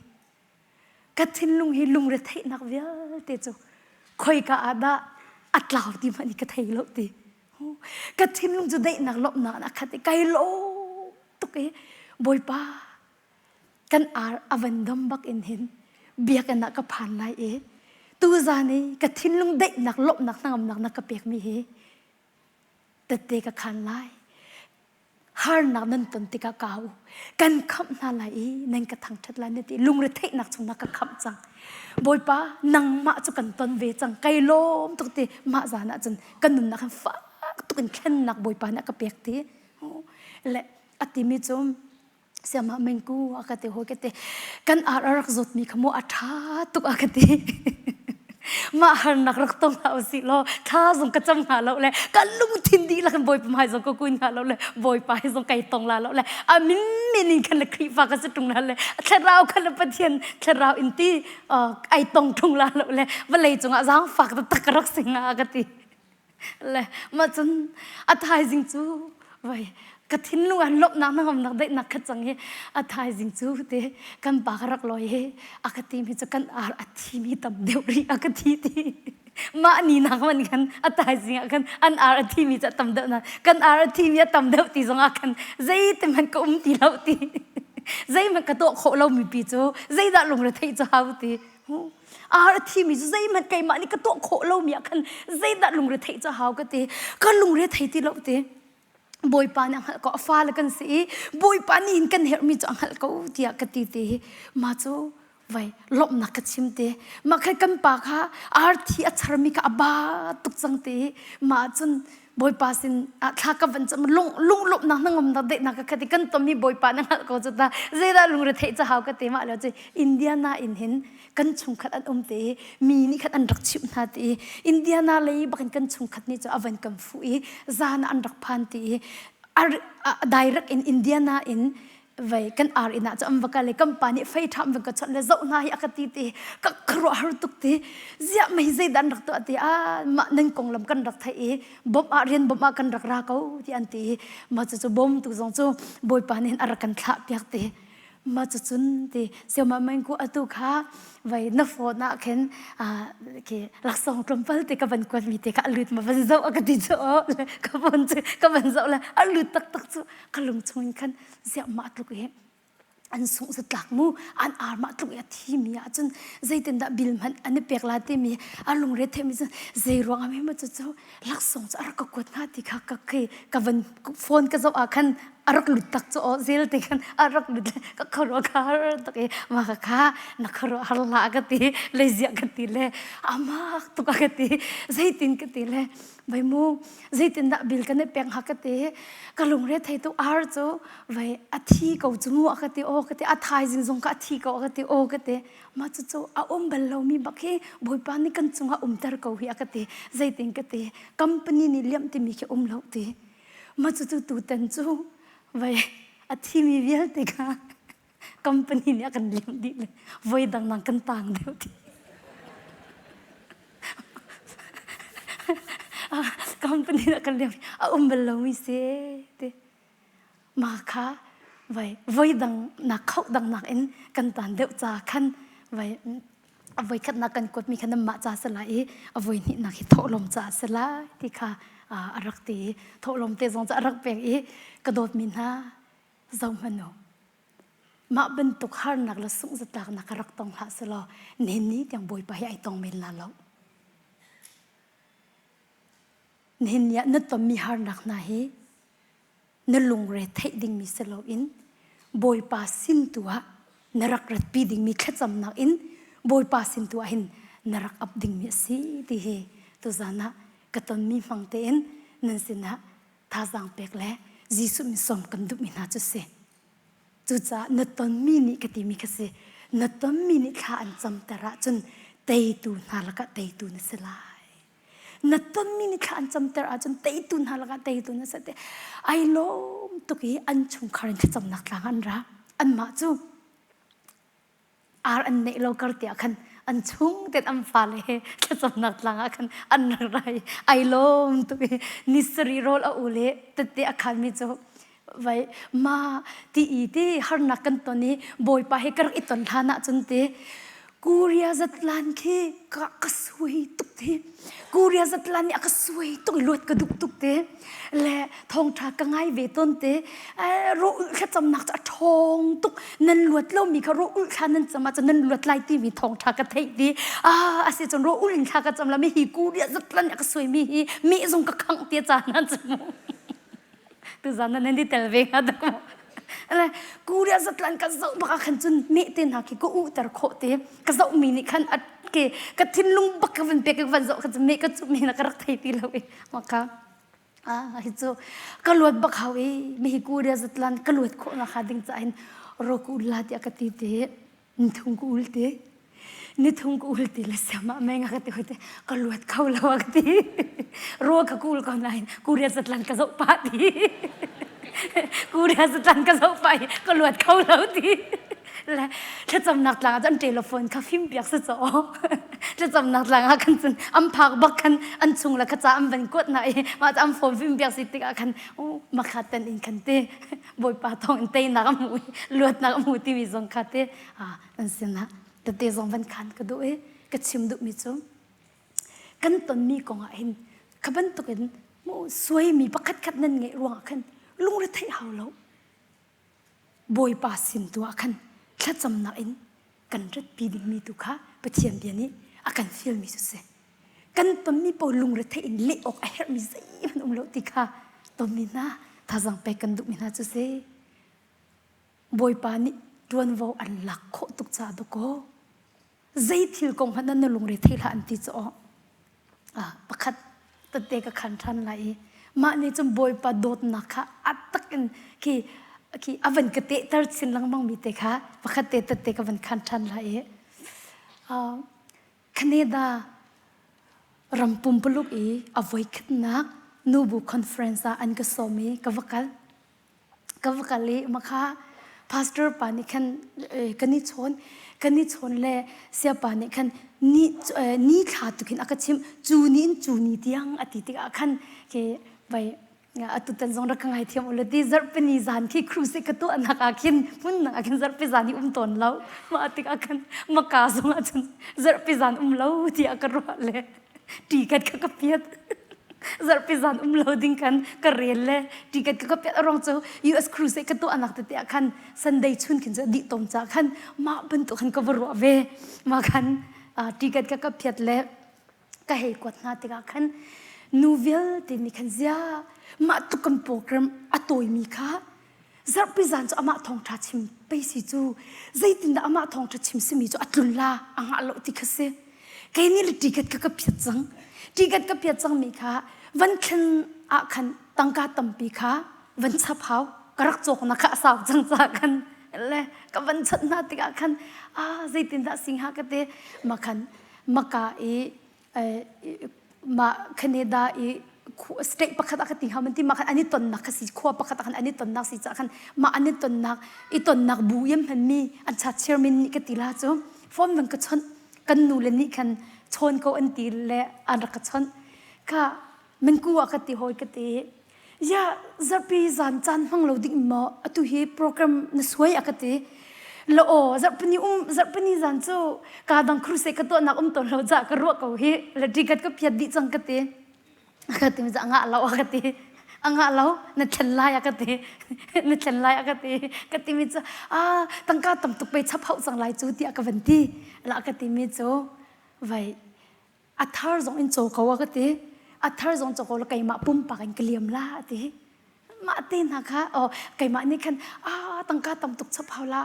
Ka thinlung hi lungretheihnak vialte cu khoika ah dah a tlau ti hmanh hi ka thei lo ti. Ka thinlung cu daihnak lawmhnak in a khat i kai lawm tuk i Bawipa kan ar a van dam bak in hin biakinn ah ka phan lai i tuzan i ka thinlung daihnak lawmhnak hnangamnak na ka pekmi hi tette ka khan lai. Harnak nan ton tikah ka u kan khamh hna lai i nan ka thangṭhat lai na ti lungretheihnak chung na ka khamh cang Bawipa nangmah cu kan ton ve cang kai lawm tuk ti mah zan ah cun kan nunnak hin fak tuk in thlennak Bawipa nih a ka pek ti le a timi cu siamah mengku a ka ti hawi ka ti kan ar a rak zawtmi kha mu a ṭha tuk a ka ti mah harnak rak tong hlah usih law thla zong ka cam hnga lo le ka lungthin dihlak in bawipa hmai zong ka kun hnga lo le bawipa hi zong kai tong la lo le a min min in khan le Khrihfa ka si ṭung la le thlarau khan le Pathian thlarau in ti ai tong ṭung la lo le vawlei cungah zaangfak taktak ka rak si hnga ka ti Le mah cun a thaizing cu vai ka thinlung ah lawmhnak hnangamnak daihnak khat cang hi a thaizing cu te kan pa ka rak lawi hi a ka ti mi cu kan ar a thi mi tam deuh rih a ka thi ti mah ni nak man khan a thaizing ah khan an ar a thi mi cu a tam deuh na kan ar a thi mi a tam deuh ti zong ah khan zeiti hmanh ka um ti lo ti zeihmanh ka tuah khawh lo mi pi cu zeidah lungre theih cu hau ti Ar a thimi cu zeihmanh keimah nih ka tuah khawh lomi ah khan zeidah lungre theih cu hau ka ti. Ka lungre thei ti lo ti. Bawipa nih a hngalh ko a fale kan si i Bawipa nih hin kan herhmi cu a hngalh ko tiah ka ti ti hi ma cu vai lawmhnak ka chim te mah khan kan pa kha arthi a charmi kha a ba tuk cang te mah cun Bawipa sin ah thla ka van cam lung lung lawmhnak hnangamnak daihnak ka khat i kan tonmi Bawipa na hngalh ko cu ta zeidah lungre theih ca hau ka te mah lio cu Indiana in hin kan chungkhat an um te i mi nih khan an rak chimh hna ti i Indiana lei bakin kan chungkhat nih cu a van kan fuh i zan ah an rak phan ti i direct in Indiana in vei kan ar inn ah cu an va kal i kan pa nih fei ṭham van ka chawnh le zoh hna hi a ka ti ti ka khuaruah har tuk ti ziah mei zeidah an rak tuah ti ah mah nan konglam kan rak theih i bawmh ah rian bawmh ah kan rak ra ko ti an ti i mah cucu bawm tu zong cu bawipa nih a rak kan thlah piak ti mah cucun ti siama meng ku atu kha vai na phone ah khin khi laksawng tlawmpal te ka van kuat mi te kha a lut ma van zoh a ka ti cu ka phone cu ka van zoh le a lut taktak cu ka lung chung in khan ziah mah tluk hi. An sungh zatlak mu an ar mah tluk i a thi mi ahcun zeitindah bil hmanh an i pek la timi a lungre theimi cun zei ruang ah ma cu cu laksawng cu a rak ka kuat hnga ti kha ka khi ka van phone ka zoh ah khan a rak lut tak cu aw zel te khan a rak lut le ka khuaruah ka har tak i ma ka kha na khuaruah har hlah ka ti leiziah ka ti le amak tuk a ka ti zeitin ka ti le vai mu zeitindah bil kan i pek hnga ka ti ka lungre thei tu ar cu vai a thi ko cu mu a ka ti aw ka ti a thaizing zong ka a thi ko a ka ti aw ka ti mah cucu a um bal lomi bak hi bawipa nih kan cungah umter ko hi a ka ti zeitin ka ti company nih liamh timi khi um lo ti mah cucu tutan cu vai a thimi vialte kha company nih a kan liamh dih le voi dang nang kan tang deuh ti company nih a kan liamh a um bal lomi si ti Mah kha vai voi dang nak khoh dang nak in kan tan deuh ca khan vai a voi khatnak kan kuatmi kha nanmah ca si lai i a voi hnihnak hi thawhlawm ca si lai ti kha a rak ti i thawhlawm te zong cu a rak pek i ka dawtmi hna zohhmanh u mah bantuk harnak le sungh zatlaknak ka rak tong hlah selaw nihin ni tiang Bawipa hi ai tong men la lo nihin ni ah na tonmi harnak hna hi na lungre theih dingmi si loin Bawipa sin tu ah na rak ratpi dingmi thlacamnak in Bawipa sin tu ah hin na rak ap dingmi a si ti hi tuzan ah ka tonmi hmang tein nan sinah thazaang pek le Jesuh min sawm kan duhmi hna cu si. Cucaah na tonmi nih ka timi kha si na tonmi nih thla an camter ahcun teitu hna lakah teitu na si lai. Na tonmi nih thla an camter ahcun teitu hna lakah teitu na si te. Ai lawm tuk i an chungkhar in thlacamnak tlang an ra. Anmah cu ar an neih lo kar tiah khan an chung ten an fale he thlacamnak tlang ah khan an rak ra i ai lawm tuk i ni sarih rawl a u le tette a khanmi cu vai ma ti i ti harnak kan ton i bawipa he ka rak i ton hlan ah cun ti Korea zatlan khi ka ka suai tuk ti Korea zatlan nih a ka suai tuk i luat ka duh tuk te le thawngṭha ka ngai ve tawn te rawh ulh thlacamnak cu a ṭhawng tuk nan luat lomi kha rawh ulh thla nan cam ahcun nan luat lai timi thawngṭha ka theih ti ah a si cun rawh ulh in thla ka cam la mi hi Korea zatlan nih a ka suaimi hi meh zong ka khangh ti caan ah cun mu tuzan nan i tel ve hnga dak maw le Korea zatlan ka zoh bak ah khan cun meh te hna khi ka uhter khawh te ka zoh mi nih khan a ke ka thinlung bak ka van pek ka van zoh khan cun meh ka cuh mi na ka rak thei ti lo i maka ah hi cu ka luat bak hau i mi hi Korea zatlan ka luat khawh na kha ding ca in roku la tiah ka ti te nithum ka ul te nithum ka ul ti le siamah meng a ka ti hoi te ka luat kho lo a ka ti ro ka kul ko nain Korea zatlan ka zoh pah ti Korea zatlan ka zoh pah i ka luat kho lo ti le thlacamnak tlang ah cun telephone kha fim piak si caw thlacamnak tlang ah khan cun an phak bak khan an chung le kha ca an van kuat na i mah an phone fim piak si tikah khan makha tan in khan te Bawipa thawng in teinak a hmu i luatnak a hmu timi zong kha te an sinah tete zong van khan ka duh i ka chim duhmi cu kan tonmi kong ah hin kha bantukin suaimi pakhat khat nan ngeih ruangah khan lungre theih hau lo Bawipa sin tu ah khan thlacamnak in kan ratpi dingmi tu kha Pathian bia nih a kan fialmi cu si. Kan tonmi paoh lungretheih in leh awk a herhmi zeihmanh um lo ti kha tonmi hna thazaang pek kan duhmi hna cu si. Bawipa nih ṭuanvo an lak khawh tuk caah dawkaw zei thil kong hmanh na lungre thei hlah an ti cu aw. Ah, pakhat tete ka khan ṭhan lai i mah nih cun Bawipa dawtnak kha a tak in khi khi a van ka tehter chin lengmang mi te kha pakhat te tete ka van khan ṭhan lai i uh, Canada ram pumpuluk i a voikhatnak nubu conference ah an ka sawm i ka va kal. Ka va kal i makha pastor pa nih khan kan i chawn kan i chawn le siapa nih khan ni ni thla tu khin a ka chimh cu ni in cu ni tiang a ti tikah khan ke vai atutan zong rak ka ngaithiam u ti zarhpini zan khi crusade ka tuah nak ah khin hmun dang ah khin zarhpi zan hi um tawn lo mah tikah khan maka zong ah cun zarhpi zan um lo tiah ka ruah le ṭi kat ka ka piat. Zarhpi zan um lo ding khan ka rel le ticket ka ka piat arong cu US cruise ka tuah nak tete ah khan Sunday chun khin cu dih tom ca khan mah bantuk khan ka va ruah ve. Ma khan ticket ka ka phiat le ka hei kuat hna tikah khan nu vialte nih khan zia mah tuk kan program a tawimi kha zarhpi zan cu amah thawngṭha chim pei si cu zeitindah amah thawngṭha chim simi cu a tlun la a ngah lo ti kha si kei nih le ticket kha ka phiat cang ticket ka phiat cangmi kha van thlen ah khan tangka tampi kha van chap hau ka rak cawknak kha a sau cang ca khan le ka van chanh hna tikah khan ah zeitindah si hnga ka ti ma khan maka i mah Canada i state pakhat ah ka ti hnga man ti mah khan an i tonnak kha si khua pakhat ah khan an i tonnak si caah khan mah an i tonnak i tonnak bu yem hman mi an cha chairman nih ka ti la cu phone van ka chawnh kan nu le nih khan chawn ko an ti le an rak ka chawnh ka minku ah ka ti hawi ka ti Ya zarhpi zan caan hmang lo ding maw atu hi program na suai a ka ti. La aw zarhpini um zarhpini zan cu ka dang crusade ka tuahnak um tawn lo ca ka ruah ko hi la ticket ka phiat dih cang ka ti. Ka ti mi ngah lo a ka ti. A ngah lo na thlen lai a ka ti. Na thlen lai a ka ti. Ka ti mi cu ah tangka tam tuk pe chap hauh cang lai cu tiah ka van ti. La ka ti mi cu vai a thar zong in caw ko a ka ti a thar zong caw ko la keimah pumpak in ka liam la a ti mah te hna kha oh keimah nih khan ah tangka tam tuk chap hau la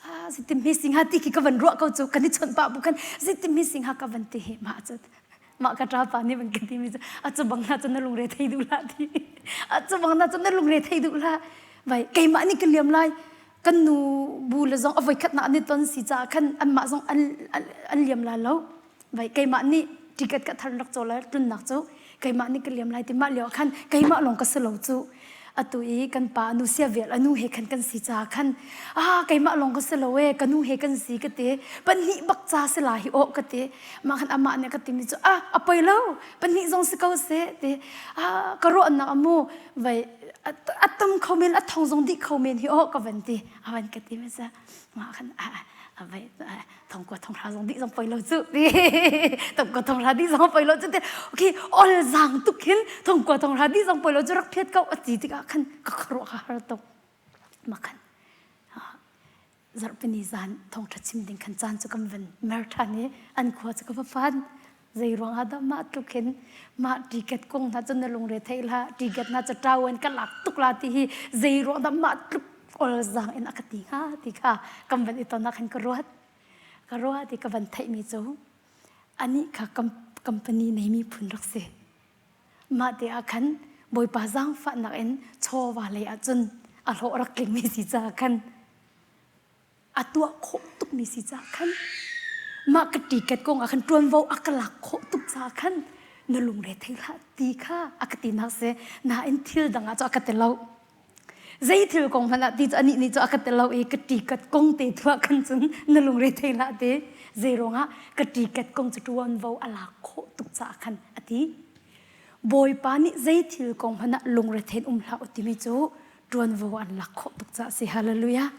ah zitim hi singha ti khi ka van ruah ko cu kan i chawnh pah bu khan zitim hi singha ka van ti hi mah cu mah ka ṭa pa nih van ka ti mi cu a cu bang na cu na lungre thei duh la ti a cu bang na cu na lungre thei duh la vai keimah nih ka liam lai kan nu bu le zong a voikhat nak an i ton si caah khan anmah zong an an liam la lo vai keimah nih ticket ka thar rak caw lai tlunnak cu keimah nih ka liam lai ti mah lio ah khan keimah lawng ka si lo cu atu i kan pa anu sia vel anu he khan kan si ca khan ah keimah lawng ka si lo e ka nu he kan si ka ti pahnih bak ca si la hi o ka ti mah khan amah nih ka ti mi cu ah a poi lo pahnih zong si ko se ti ah ka ruahnak amu vai a tam kho men a thong zong dih kho men hi o ka van ti a van ka ti mi sa mah khan a vai thongkua thonghra zong dih zong poi lo cu ti thongkua thonghra dih zong poi lo cu ti okay ol zang tuk hin thongkua thonghra dih zong poi lo cu rak phiat ko a ti tikah khan ka khuaruah ka har tuk makhan zarhpini zan thongtha chim ding khan caan cu kan van mer than i an khua cu ka va phan zei ruang ah dah mah tluk hin mah ticket kong hna cu na lungre thei la ticket na cu ṭauen ka lak tuk la ti hi zei ruang dah mah tluk ol zang in a ka ti hnga ti kha kan van i ton ah khan ka ruat ka ruat i ka van theihmi cu anih kha company neimi phun rak si mah te ah khan bawipa zaangfahnak in chawva lei ah cun a hlawh rak tlingmi si caah khan a tuah khawh tukmi si caah khan mah ka ticket kong ah khan ṭuanvo a ka lak khawh tuk caah khan na lungre thei hlah ti kha a ka tinak si nain thil dang ah cu a ka ti lo zei thil kong hmanh ah ti cu anih nih cu a ka ti lo i ka ticket kong te tu ah khan cun na lungre thei hlah ti zei ruangah ka ticket kong cu ṭuanvo a lak khawh tuk caah khan a ti Bawipa nih zei thil kong hmanh ah lungrethein um hlah u timi cu ṭuanvo an lak khawh tuk caah si. Hallelujah.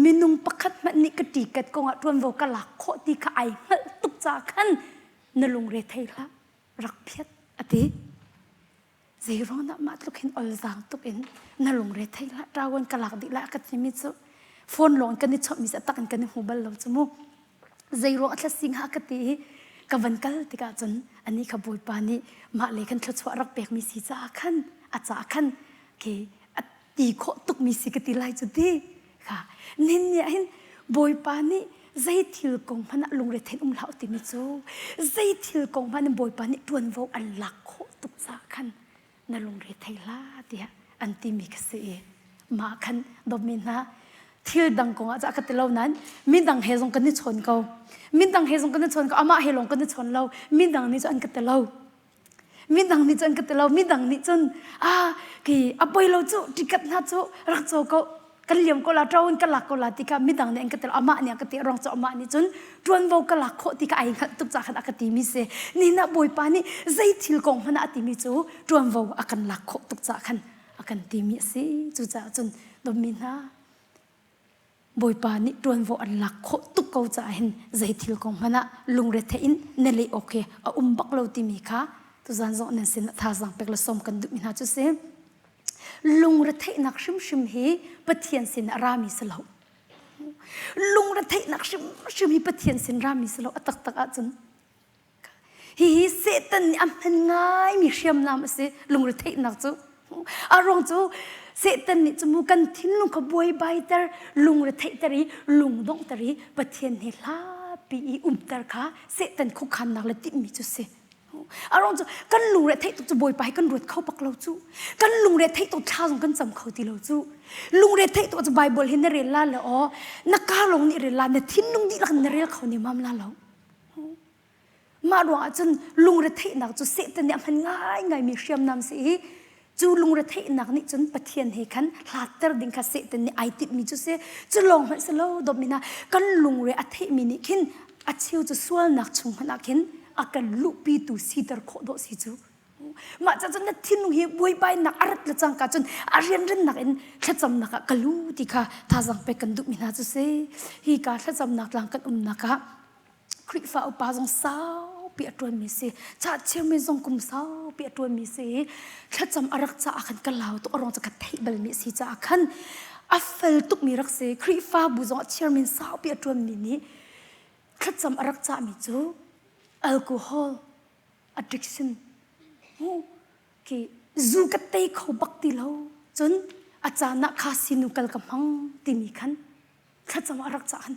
Minung pakhat hmanh nih ka ṭikat kong ah ṭuanvo ka lak khawh ti kha ai hngalh tuk caah khan na lungre thei hlah rak phiat a ti. Zei ruang dah mah tluk hin olzaang tuk in na lungre thei hlah ṭawan ka lak dih lah ka timi cu phone lawng kan i chawhmi cu a tak in kan i hmu bal lo cu mu. Zeiruang a thlasing ha ka ti i ka van kal tikah cun anih kha Bawipa nih mah le khan thluachuah rak pekmi si caah khan a caah khan khi a ti khawh tukmi si ka ti lai cu ti kha nin nih ah hin Bawipa nih zei thil kong hmanh ah lungrethein um hlah u timi cu zei thil kong hmanh in Bawipa nih ṭuanvo an lak khawh tuk caah khan na lungre thei hlah tiah an timi ka si i mah khan dawtmi hna thil dang kong ah ka ti lo nain midang he zong kan i chawn ko midang he zong kan i chawn ko amah he lawng kan i chawn lo midang nih cun an ka ti lo midang nih cun an ka ti lo midang nih cun ah ki a poi lo cu ticket hna cu rak caw ko kan liam ko la ṭaun ka lak ko la ti kha midang nih an ka ti amah nih a ka ti rong cu amah nih cun ṭuanvo ka lak khawh ti kha ai hngalh tuk ca khan a ka timi si nihin ah bawipa nih zei thil kong hmanh ah a timi cu ṭuanvo a kan lak khawh tuk ca khan a kan timi a si cucaah cun dawtmi hna bawipa nih ṭuanvo an lak khawh tuk ko caah hin zei thil kong hmanh ah lungre theih in na leh awk hi a um bak lo timi kha. Tuzan zong nan sin thazaang pek le sawm kan duhmi hna cu si. Lungretheihnak hrimhrim hi Pathian sin a rami si lo. Lungretheihnak hrimhrim hi Pathian sin rami si lo a taktak ahcun. Hihi Satan nih a hman ngaimi hriamnam a si lungretheihnak cu. A ruang cu Satan nih cu mu kan thinlung kha buaibaiter, lungretheihter i lungdonghter i Pathian he hlapi i umter kha Satan khuakhannak le timhmi cu si. A ruang cu kan lungre theih tuk cu Bawipa hi kan ruat kho bak lo cu. Kan lungre theih tuk thla zong kan cam kho ti lo cu. Lungre theih tuk cu Bible hi na rel la le aw na ka lawng nih rel la na thinlung dihlak in na rel kho ne mam la lo. Mah ruangah cun lungretheihnak cu Satan nih a hman ngaingaimi hriamnam si i cu lungretheihnak nih cun Pathian he khan hlatter ding kha Satan nih ai timhmi cu si. Cu lawng hmanh si lo dawtmi hna kan lungre a theihmi nih khin a cheu cu sualnak chung hmanh ah khin a kan luhpitu siter khawh dawh si cu. Mah ca cun na thinlung hi buaibainak a rat le cangka cun a rianrennak in thlacamnak ah ka lu ti kha thazaang pek kan duhmi hna cu si. Hi ka thlacamnak tlang kan umnak ah Khrihfa upa zong saupi a ṭuanmi si. Ca chairman zong kum saupi a ṭuanmi si. Thlacam a rak caah khan ka lau tuk a ruang cu ka theih balmi a si caah khan a fel tukmi rak si. Khrihfabu zong ah chairman saupi a ṭuanmi nih thlacam a rak cahmi cu alcohol addiction ki zu ka tei kho bak ti lo cun a caan ah kha sinu kal ka hmang timi khan thlacam a rak cah khan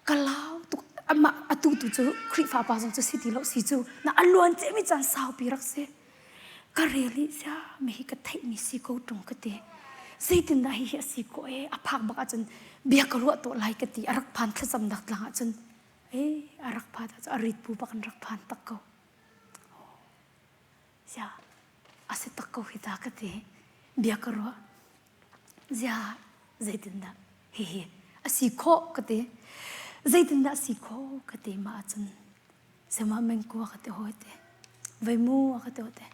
ka lau tuk amah atu tu cu Khrihfa pa zong cu si ti lo si cu na a luan cemi caan saupi rak si ka rel i sia mi hi ka theihmi si ko ṭung ka ti zeitindah hi hi a si ko e a phak bak ahcun bia ka ruah tuah lai ka ti a rak phan thlacamnak tlang ahcun e a rak phan ahcun a rit bu bak in rak phan tak ko sia a si tak ko hi ta ka ti bia ka ruah Ziah zeitindah hihi a si khawh ka ti. Zeitindah a si khawh ka ti mah ahcun sema mengku a ka ti hawi te. Veimu a ka ti hawi te.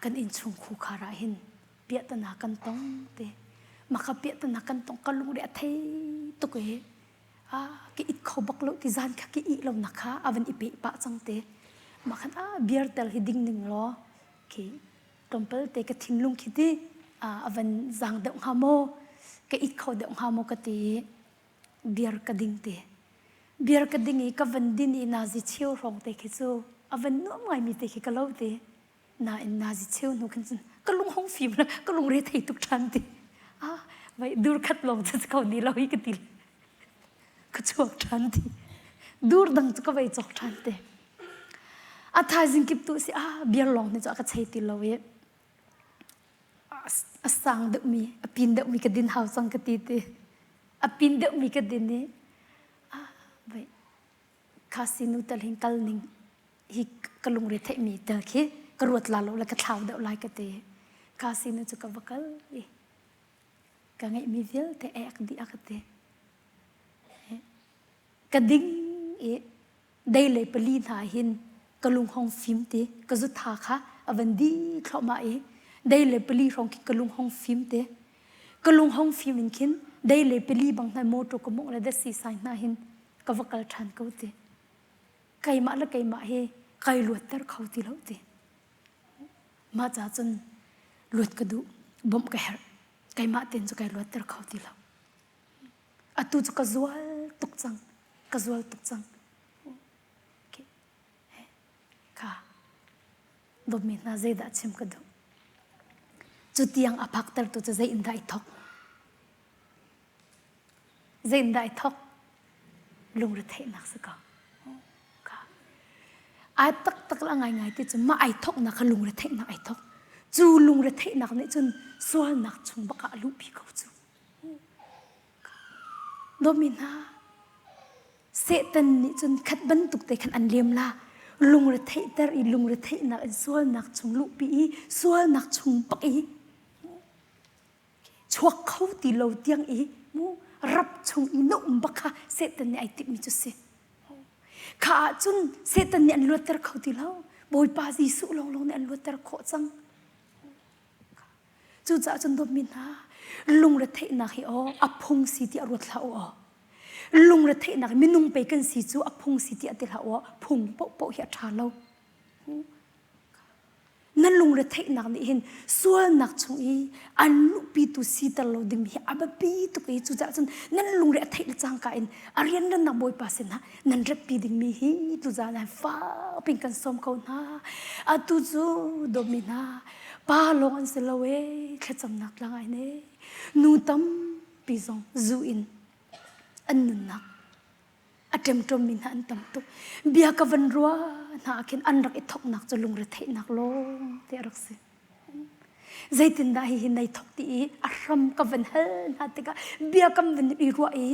Kan innchung khukhar ah hin piahtana kan tong te. Maka piahtana kan tong ka lungre a thei tuk i ka it kho bak lo ti zan kha ka ih lo nak kha a van i peh pah cang te. Mah khan ah beer tel hi ding ning law khi tlawmpal te ka thinlung khi ti a van zaang deuh hnga maw ka it kho deuh hnga maw ka ti i beer ka ding ti beer ka ding i ka van din i nazi cheu hrawng te khi cu a van nuam ngaimi te khi ka lo ti nain nazi cheu hnu khin cun ka lung hong fim la ka lung re thei tuk ṭhan ti ah vai dur khat lawng cu kho ni lo hi ka ti ka chuak ṭhan ti dur dang cu ka vai cawk ṭhan te A thaizing kip tu si ah beer lawng nih cu a ka chei ti lo i a sang deuhmi a pin deuhmi ka din hau cang ka ti ti a pin deuhmi ka din i ah vai kha sinu tal hin kal ning hi ka lungre theihmi tel khi ka ruat la lo le ka thlau deuh lai ka ti kha sinu cu ka va kal i ka ngeihmi vialte ek dih a ka ti ka ding i dei le pali hna hin ka lung hong fim ti ka zutha kha a van di thluahmah i dei le pali hrawng khi ka lung hong fim te ka lung hong fim in khin dei le pali bang hna motor ka mongh le dasi sai hna hin ka va kal ṭhan ko ti keimah le keimah hi kai luatter kho ti lo ti mah ca cun luat ka duh bawmh ka herh keimah ten cu kai luatter kho ti lo Atu cu ka zual tuk cang. Ka zual tuk cang. Okay. Kha dawtmi hna zeidah chim ka duh? Cu tiang a phaktertu cu zei in dah i thawk? Zei in dah i thawk? Lungretheihnak si ko. Kha. Ai taktak la ngaingai ti cu mah ai thawknak kha lungretheihnak ai thawk. Cu lungretheihnak nih cun sualnak chung bak ah a luhpi ko cu. Dawmi hna, Satan nih cun khat bantuk te khan an lem la. Lungretheihter i lungretheihnak in sualnak chung luhpi i sualnak chung bak i chuak kho ti lo tiang i mu rap chung i na um bak kha Satan nih ai timhmi cu si. Kha ah cun Satan nih an luatter kho ti lo. Bawipa Jesuh lawnglawng nih an luatter khawh cang. Cucaah cun dawtmi hna, lungretheihnak hi aw a phung si tiah ruat hlah u aw. Lungretheihnak minung pei kan si cu a phung si tiah ti hlah u aw. Phung paohpaoh hi a ṭha lo. Na lungretheihnak nih hin sualnak chung i an luhpitu siter lo ding hi a biapi tuk i cucaah cun nan lungre a theih le cangka in a rianrannak Bawipa sinah nan ratpi dingmi hi tuzaan ah fakpi in kan sawm ko hna. Atu cu dawtmi hna pa lawng an si lo ee thlacamnak tlang ah hin ee nu tampi zong zu in an nunnak a ṭemṭommi hna an tam tuk. Bia ka van ruah hna ah khin an rak i thoknak cu lungretheihnak lawng te a rak si. Zeitindah hihi nei thok ti i a hram ka van hal hna tikah bia kan van i ruah i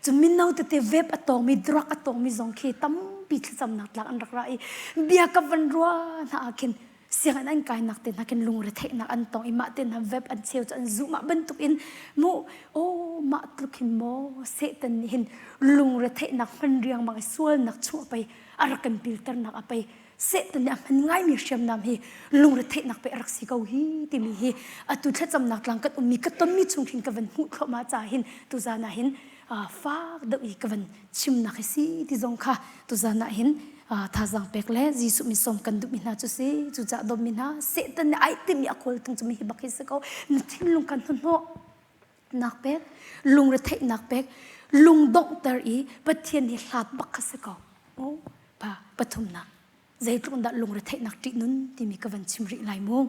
cu mino tete vape a tawngmi drug a tawngmi zong khi tampi thlacamnak tlak an rak ra i bia ka van ruah hna ah khin sianginn an kainak te hna khin lungretheihnak an tong i mah te hna web an cheu cu an zuh mah bantuk in mu oh mah tluk hin maw Satan nih hin lungretheihnak hman riangmang i sualnak chung a pei a rak kan pilternak a pei Satan nih a hman ngaimi hriamnam hi lungretheihnak pe a rak si ko hi timi hi atu thlacamnak tlang kan ummi ka tonmi chung khin ka van hmuh thluahmah ca hin tuzan ah hin fak deuh i ka van chimnak hi si ti zong kha tuzan ah hin thazaang pek le Jesuh min sawm kan duhmi hna cu si cucaah dawtmi hna Satan nih ai timmi a kawl tung cu mi hi bak hi si ko na thinlung kan hnahnawh nak pek lungretheihnak pek lungdonghter i Pathian hi hlat bak kha si ko o pa pathumnak zeitluk dah lungretheihnak ṭih nun timi ka van chim rih lai mu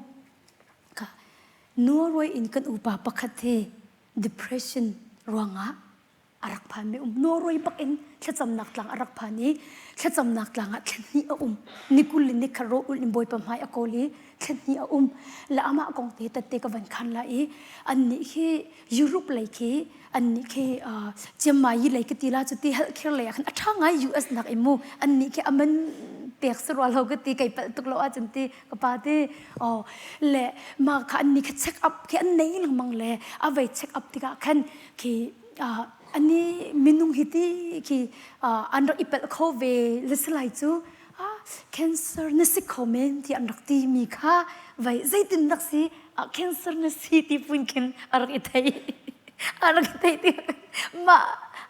ka Norway in kan upa pakhat hi depression ruangah a rak phanmi um Norway bak in thlacamnak tlang a rak phan i thlacamnak tlang ah thla a um nikul in nikhat ro ul in bawipa hmai a kawl i thla a um le amah kong te tette ka van khan la i annih khi Europe lei khi annih khi Chiang Mai lei ka ti la cu ti healthcare lei ah khan a ṭha ngai US nak in mu annih khi aman pek si rua lo ka ti kei palh tuk lo ahcun ti ka pa ti oh le mah kha annih kha check up khi an nei lengmang le a vei check up tikah khan khi ani minung hi ti khi an rak i pelh kho ve le si lai cu cancer na si kho men ti an rak ti mi kha vai zeitin rak si cancer na si ti pun khin a rak i thei a rak i thei ti mah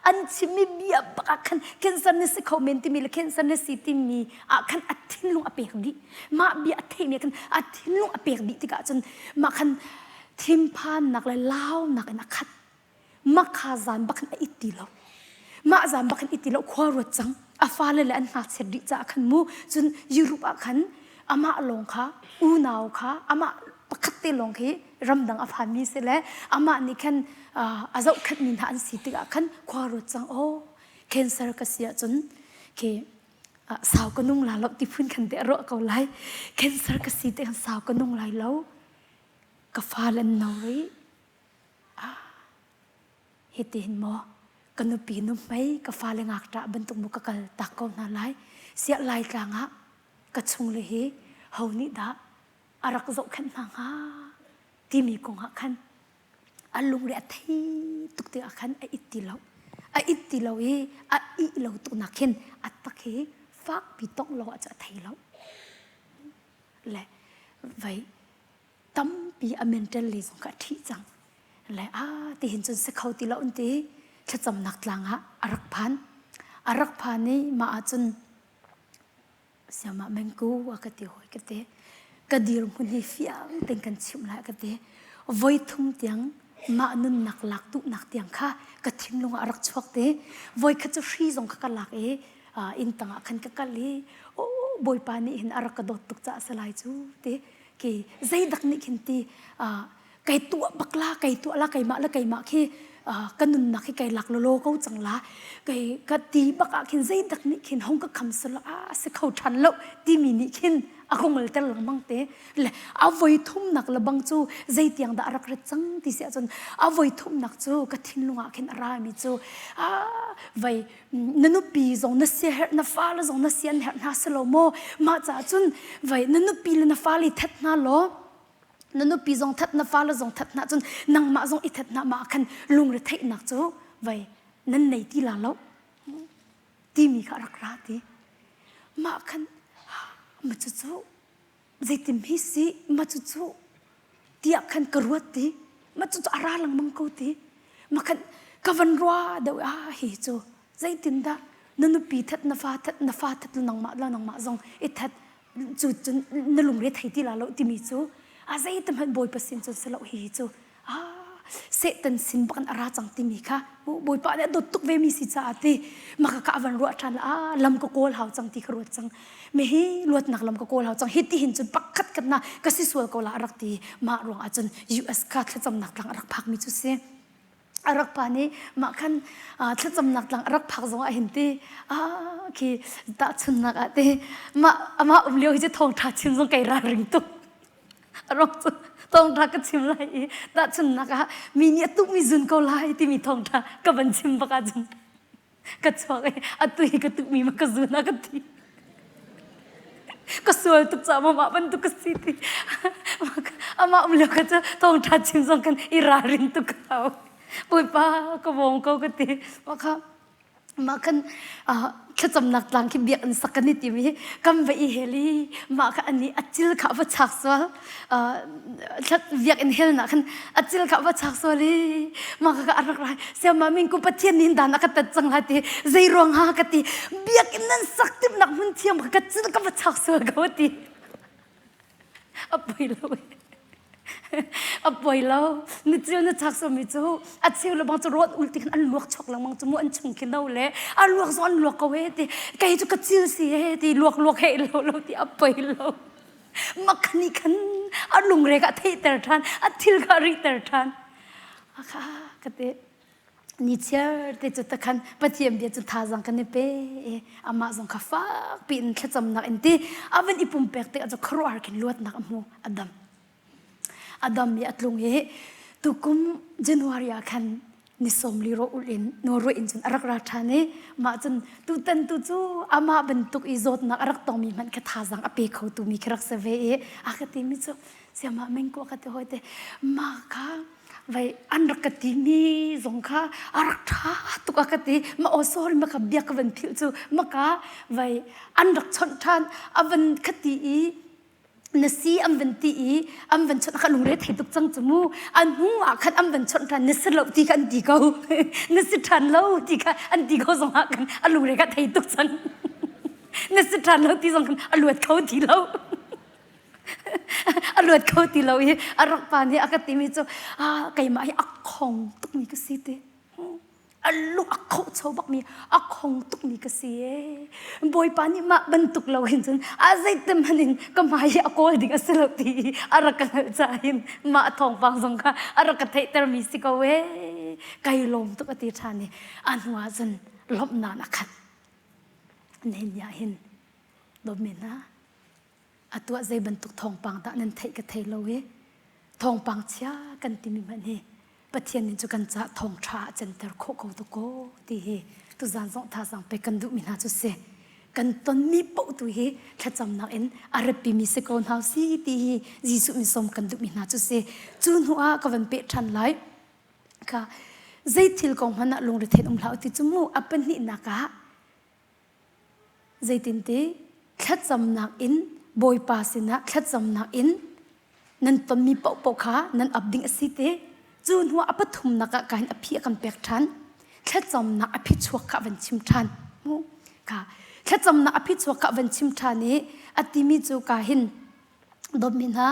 an chimmi bia bak ah khan cancer na si kho men timi le cancer na si timi ah khan a thinlung a pek dih mah bia a theimi khan a thinlung a pek dih tikah cun mah khan thinphannak le launak in a khat makha zan bak in a it ti lo mah zan bak in it ti lo khua ruat cang a fale le an ngakchiat dih caah khan mu cun Europe ah khan amah lawng kha unau kha amah pakhat te lawng khi ramdang a phanmi si le amah nih khan a zohkhenhmi hna an si tikah khan khua ruat cang oh cancer ka si ahcun khi sau ka nung la lo ti phun khan te a ruah ko lai cancer ka si te khan sau ka nung lai lo ka fale an no rih Ah, hitihin maw ka nupi nuhmei ka fale ngakṭah bantuk maw ka kal tak ko hna lai siah Laitlang ah ka chungle hi ho nih dah a rak zohkhenh hna hnga timi kong ah khan a lungre a thei tuk tikah khan a it ti lo a it ti lo i a ih lo tuk nak khin a tak hi fakpi tongh lo ah cu a thei lo le vei tampi a mental lei zong kha a ṭhih cang le a ti hin cun si kho ti lo an ti thlacamnak tlang ah a rak phan a rak phan i mah ahcun siamah mengku a ka ti hawi ka ti ka dirhmun hi fiang tein kan chimh lai ka ti voi thum tiang mah nunnak lak duhnak tiang kha ka thinlung ah a rak chuak te voi khat cu hri zong kha ka lak i inn tangah khan ka kal i o bawipa nih hin a rak ka dawt tuk caah si lai cu ti khi zeidak nih khin ti kai tuah bak la kai tuah la keimah le keimah khi ka nunnak hi kai lak lolo ko cang la kai ka ti bak ah khin zeidak nih khin hong ka kham selo a si kho than lo timi nih khin a ka ngol ter lengmang te le a voi thumnak le bang cu zeitiang dah a rak rat cang ti si ahcun a voi thumnak cu ka thinlung ah khin a ra mi cu a vai na nupi zong na siaherh na fale zong na sian herh hna si lo maw mah caah cun vai na nupi le na fale that hna law na nupi zong that na fale zong that hna cun nangmah zong i that hna mah khan lungre theihnak cu vai nan nei ti la lo timi kha rak ra ti mah khan ma cu cu zeitin hi si ma cucu tiah khan ka ruat ti ma cucu a ra lengmang ko ti ma khan ka van rua deuh a hi cu zeitin dah na nupi that na fa that na fa that nangmah la nangmah zong i that. Cu cun na lungre thei ti la lo timi cu a zei te hmanh Bawipa sin cun si lo hi cu Satan sin bak in a ra cang timi kha Bawipa nih a dawt tuk ve mi si caah ti maka ka van ruah ṭhan ah lam ka kawl hau cang ti ka ruat cang mi hi luatnak lam ka kawl hau cang hi ti hin cun pakhat khat na ka si sual ko la a rak ti mah ruang ah cun US kha thlacamnak tlang a rak phak mi cu si a rak pa nih mah khan thlacamnak tlang a rak phak zong ah hin ti ah khi tahchunnak ah ti mah amah um lio hi cu thawngṭha chim zong kai ralring tuk A rawk cu thawngṭha ka chim lai i tahchunhnak ah mi nih a tukmi zun ko lai timi thawngṭha ka van chim bak ahcun ka chuak i atu hi ka tukmi ma ka zun a ka ti. Ka sual tuk caah mah bantuk ka si ti. Amah um lio ka cu thawngṭha chim zong kan i ralrin tuk hau. Bawipa ka bawm ko ka ti. Mah kha Mah khan thlacamnak tlang khi biakinn sak kan i tim i kan va i hel i mah kha ani a cil kha va chak sual biakinn helnak khan a cil kha va chak sual i mah kha a rak rai siama min ku pathian nih dan a ka tat cang lai ti zei ruang ha ka ti biakinn nan sak timnak hmun thiam ka cil ka va chak sual ko ti A poi lo. A poi lo. Na cil na chak somi cu a cheu le bang cu rawn ul ti khan an luak chok lengmang cu mu an chung khi no le a luak zong an luak ko he ti kei cu ka cil si he ti luak luak he lo lo ti a poi lo. Makhani khan a lungre ka theihter ṭhan a thil kha rihter ṭhan. Akha ka te Nichiar te cu takhan Pathian bia cu thazaang kan i pe i amah zong kha fakpi in thlacamnak in ti a van i pumpek tikah cu khuaruahhar khin luatnak a hmu a dam. A dam i a tlung i tukum January ah khan ni sawmli ro ulh in Norway in cun a rak ra ṭhan i mah cun tutan tu cu amah bantuk i zawtnak a rak tongmi hmanh kha thazaang a pe kho tu mi khi rak si ve i a ka timi cu siamah mengkua ka ti hawi te mah kha vai an rak ka timi zong kha a rak ṭha tuk a ka ti ma aw sorry ma ka bia ka van philh cu ma ka vai an rak chawnh ṭhan a van ka ti i na si an van ti i an van chawnh kha lungre thei tuk cang cu mu an hnu ah khan an van chawnh ṭhan na si lo ti kha an ti ko na si ṭhan lo ti kha an ti ko zong ah khan a lungre kha thei tuk cang na si ṭhan lo ti zong khan a luat kho ti lo a luat kho ti lo i a rak pa nih a ka timi cu ah keimah hi a khong tukmi ka si ti a lung a khocho bakmi a khong tukmi ka si e bawipa nih mah bantuk lo hin cun a zeitim hmanh in ka hmai hi a kawl ding a si lo ti i a rak ka hngalh caah hin mah thawngpang zong kha a rak ka theihtermi si ko e kai lawm tuk a ti ṭhan i a hnu ah cun lawmhnak a khat nihin ni ah hin dawtmi hna A tuah zei bantuk thawngpang dah nan theih ka thei lo i thawngpang chia kan timi hmanh hi Pathian nih cu kan caah thawngṭha ah canter khawh ko tu ko ti hi tuzan zong thazaang pek kan duhmi hna cu si. Kan tonmi paoh tu hi thlacamnak in a ratpimi si ko hna si ti hi Jesuh min sawm kan duhmi hna cu si. Cu hnu ah ka van peh ṭhan lai. Kha zei thil kong hmanh ah lungrethein um hlah u ti cu mu a pahnihnak ah Zeitinti thlacamnak in Bawipa sinah thlacamnak in nan tonmi paohpaoh kha nan ap ding a si te. Cu hnuah a pathumnak ah kahin a phi a kan pek ṭhan. Thlacamnak a phichuak kha a van chim ṭhan. Kha thlacamnak a phichuak kha a van chim ṭhan i a timi cu ka hin dawtmi hna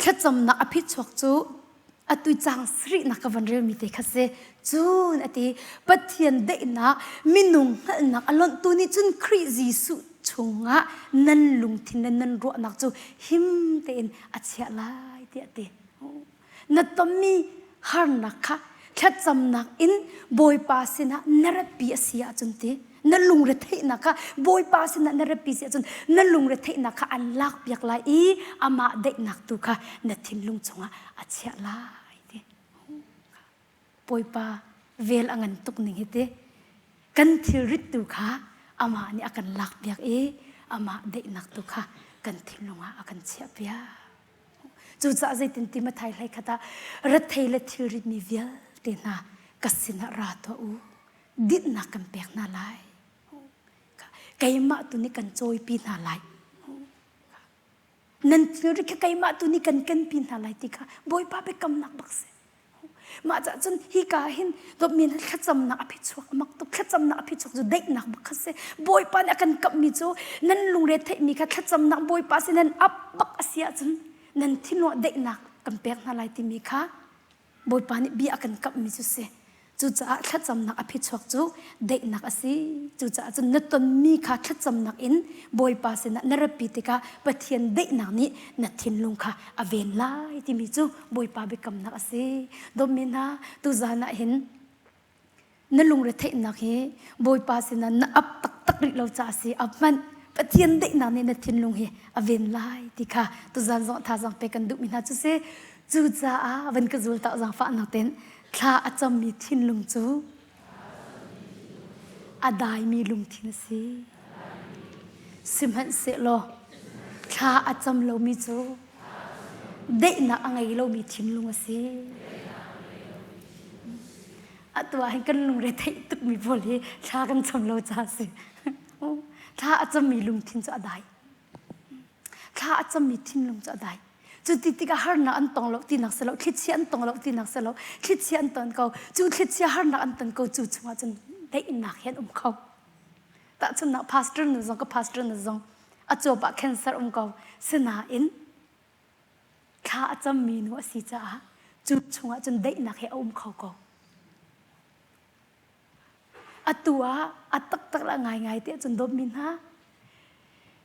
thlacamnak a phichuak cu atu cang sarihnak ka van relmi te kha si cun a ti Pathian daihnak minung hngalhnak a lonhtu nih cun Khrih Jesuh chungah nan lungthin le nan ruahnak cu him tein a chiah lai tiah a ti na tonmi harnak kha thlacamnak in Bawipa sinah na ratpi a si ahcun ti na lungretheihnak kha Bawipa sinah na ratpi si ahcun na lungretheihnak kha an lakpiak lai i amah daihnak tu kha na thinlung chungah a chiah lai ti Bawipa vel a ngan tuk ning hi ti kan thilrit tu kha amah nih a kan lakpiak i amah daihnak tu kha kan thinlung ah a kan chiahpiak Cucaah zeitin ti Mathai hlei khat ah rethei le thilrit mi vialte hna ka sinah ra tuah u dinhnak kan pek hna lai keimah tu nih kan cawipi hna lai nan thilri kha keimah tu nih kan kenpi hna lai ti kha Bawipa biakamnak bak si. Mah cah cun hika hin dawtmi na thlacamnak a phichuak a mak tuk thlacamnak a phichuak cu daihnak bak kha si. Bawipa nih a kan kamhmi cu nan lungre theihmi kha thlacamnak Bawipa sin nan ap bak a si ahcun nan thinlung ah daihnak kan pek hna lai timi kha Bawipa nih bia a kan kamhmi cu si. Cucaah thlacamnak a phichuak cu daihnak a si. Cucaah cun na tonmi kha thlacamnak in Bawipa sinah na ratpi tikah Pathian daihnak nih na thinlung kha a ven lai timi cu Bawipa biakamnak a si. Dawtmi hna, tuzan ah hin na lungretheihnak hi Bawipa sinah na ap taktak rih lo caah a si. Ap hmanh Pathian daihnak nih na thinlung hi a ven lai ti kha tuzan zong thazaang pek kan duhmi hna cu si. Cucaah van ka zul tak zaangfahnak tein thla a cammi thinlung cu a daimi lungthin a si. Sihmanhsehlaw thla a cam lomi cu daihnak a ngei lomi thinlung a si. Atu ah hin kan lungre theih tukmi pawl hi thla kan cam lo caah a si. Thla a cammi lungthin cu a dai. Thla a cammi thinlung cu a dai. Cu ti tikah harnak an tong lo tinak si lo, thlichia an tong lo tinak si lo, thlichia an ton ko. Cu thlichia harnak an ton ko cu chungah cun daihnak hi an um kho. Tahchunhnak pastor nu zong ka pastor nu zong a cuap ah cancer um ko. Sinain thla a cammi nu a si caah cu chungah cun daihnak hi a um kho ko. Atu ah a taktak le ngaingai te cun dawtmi hna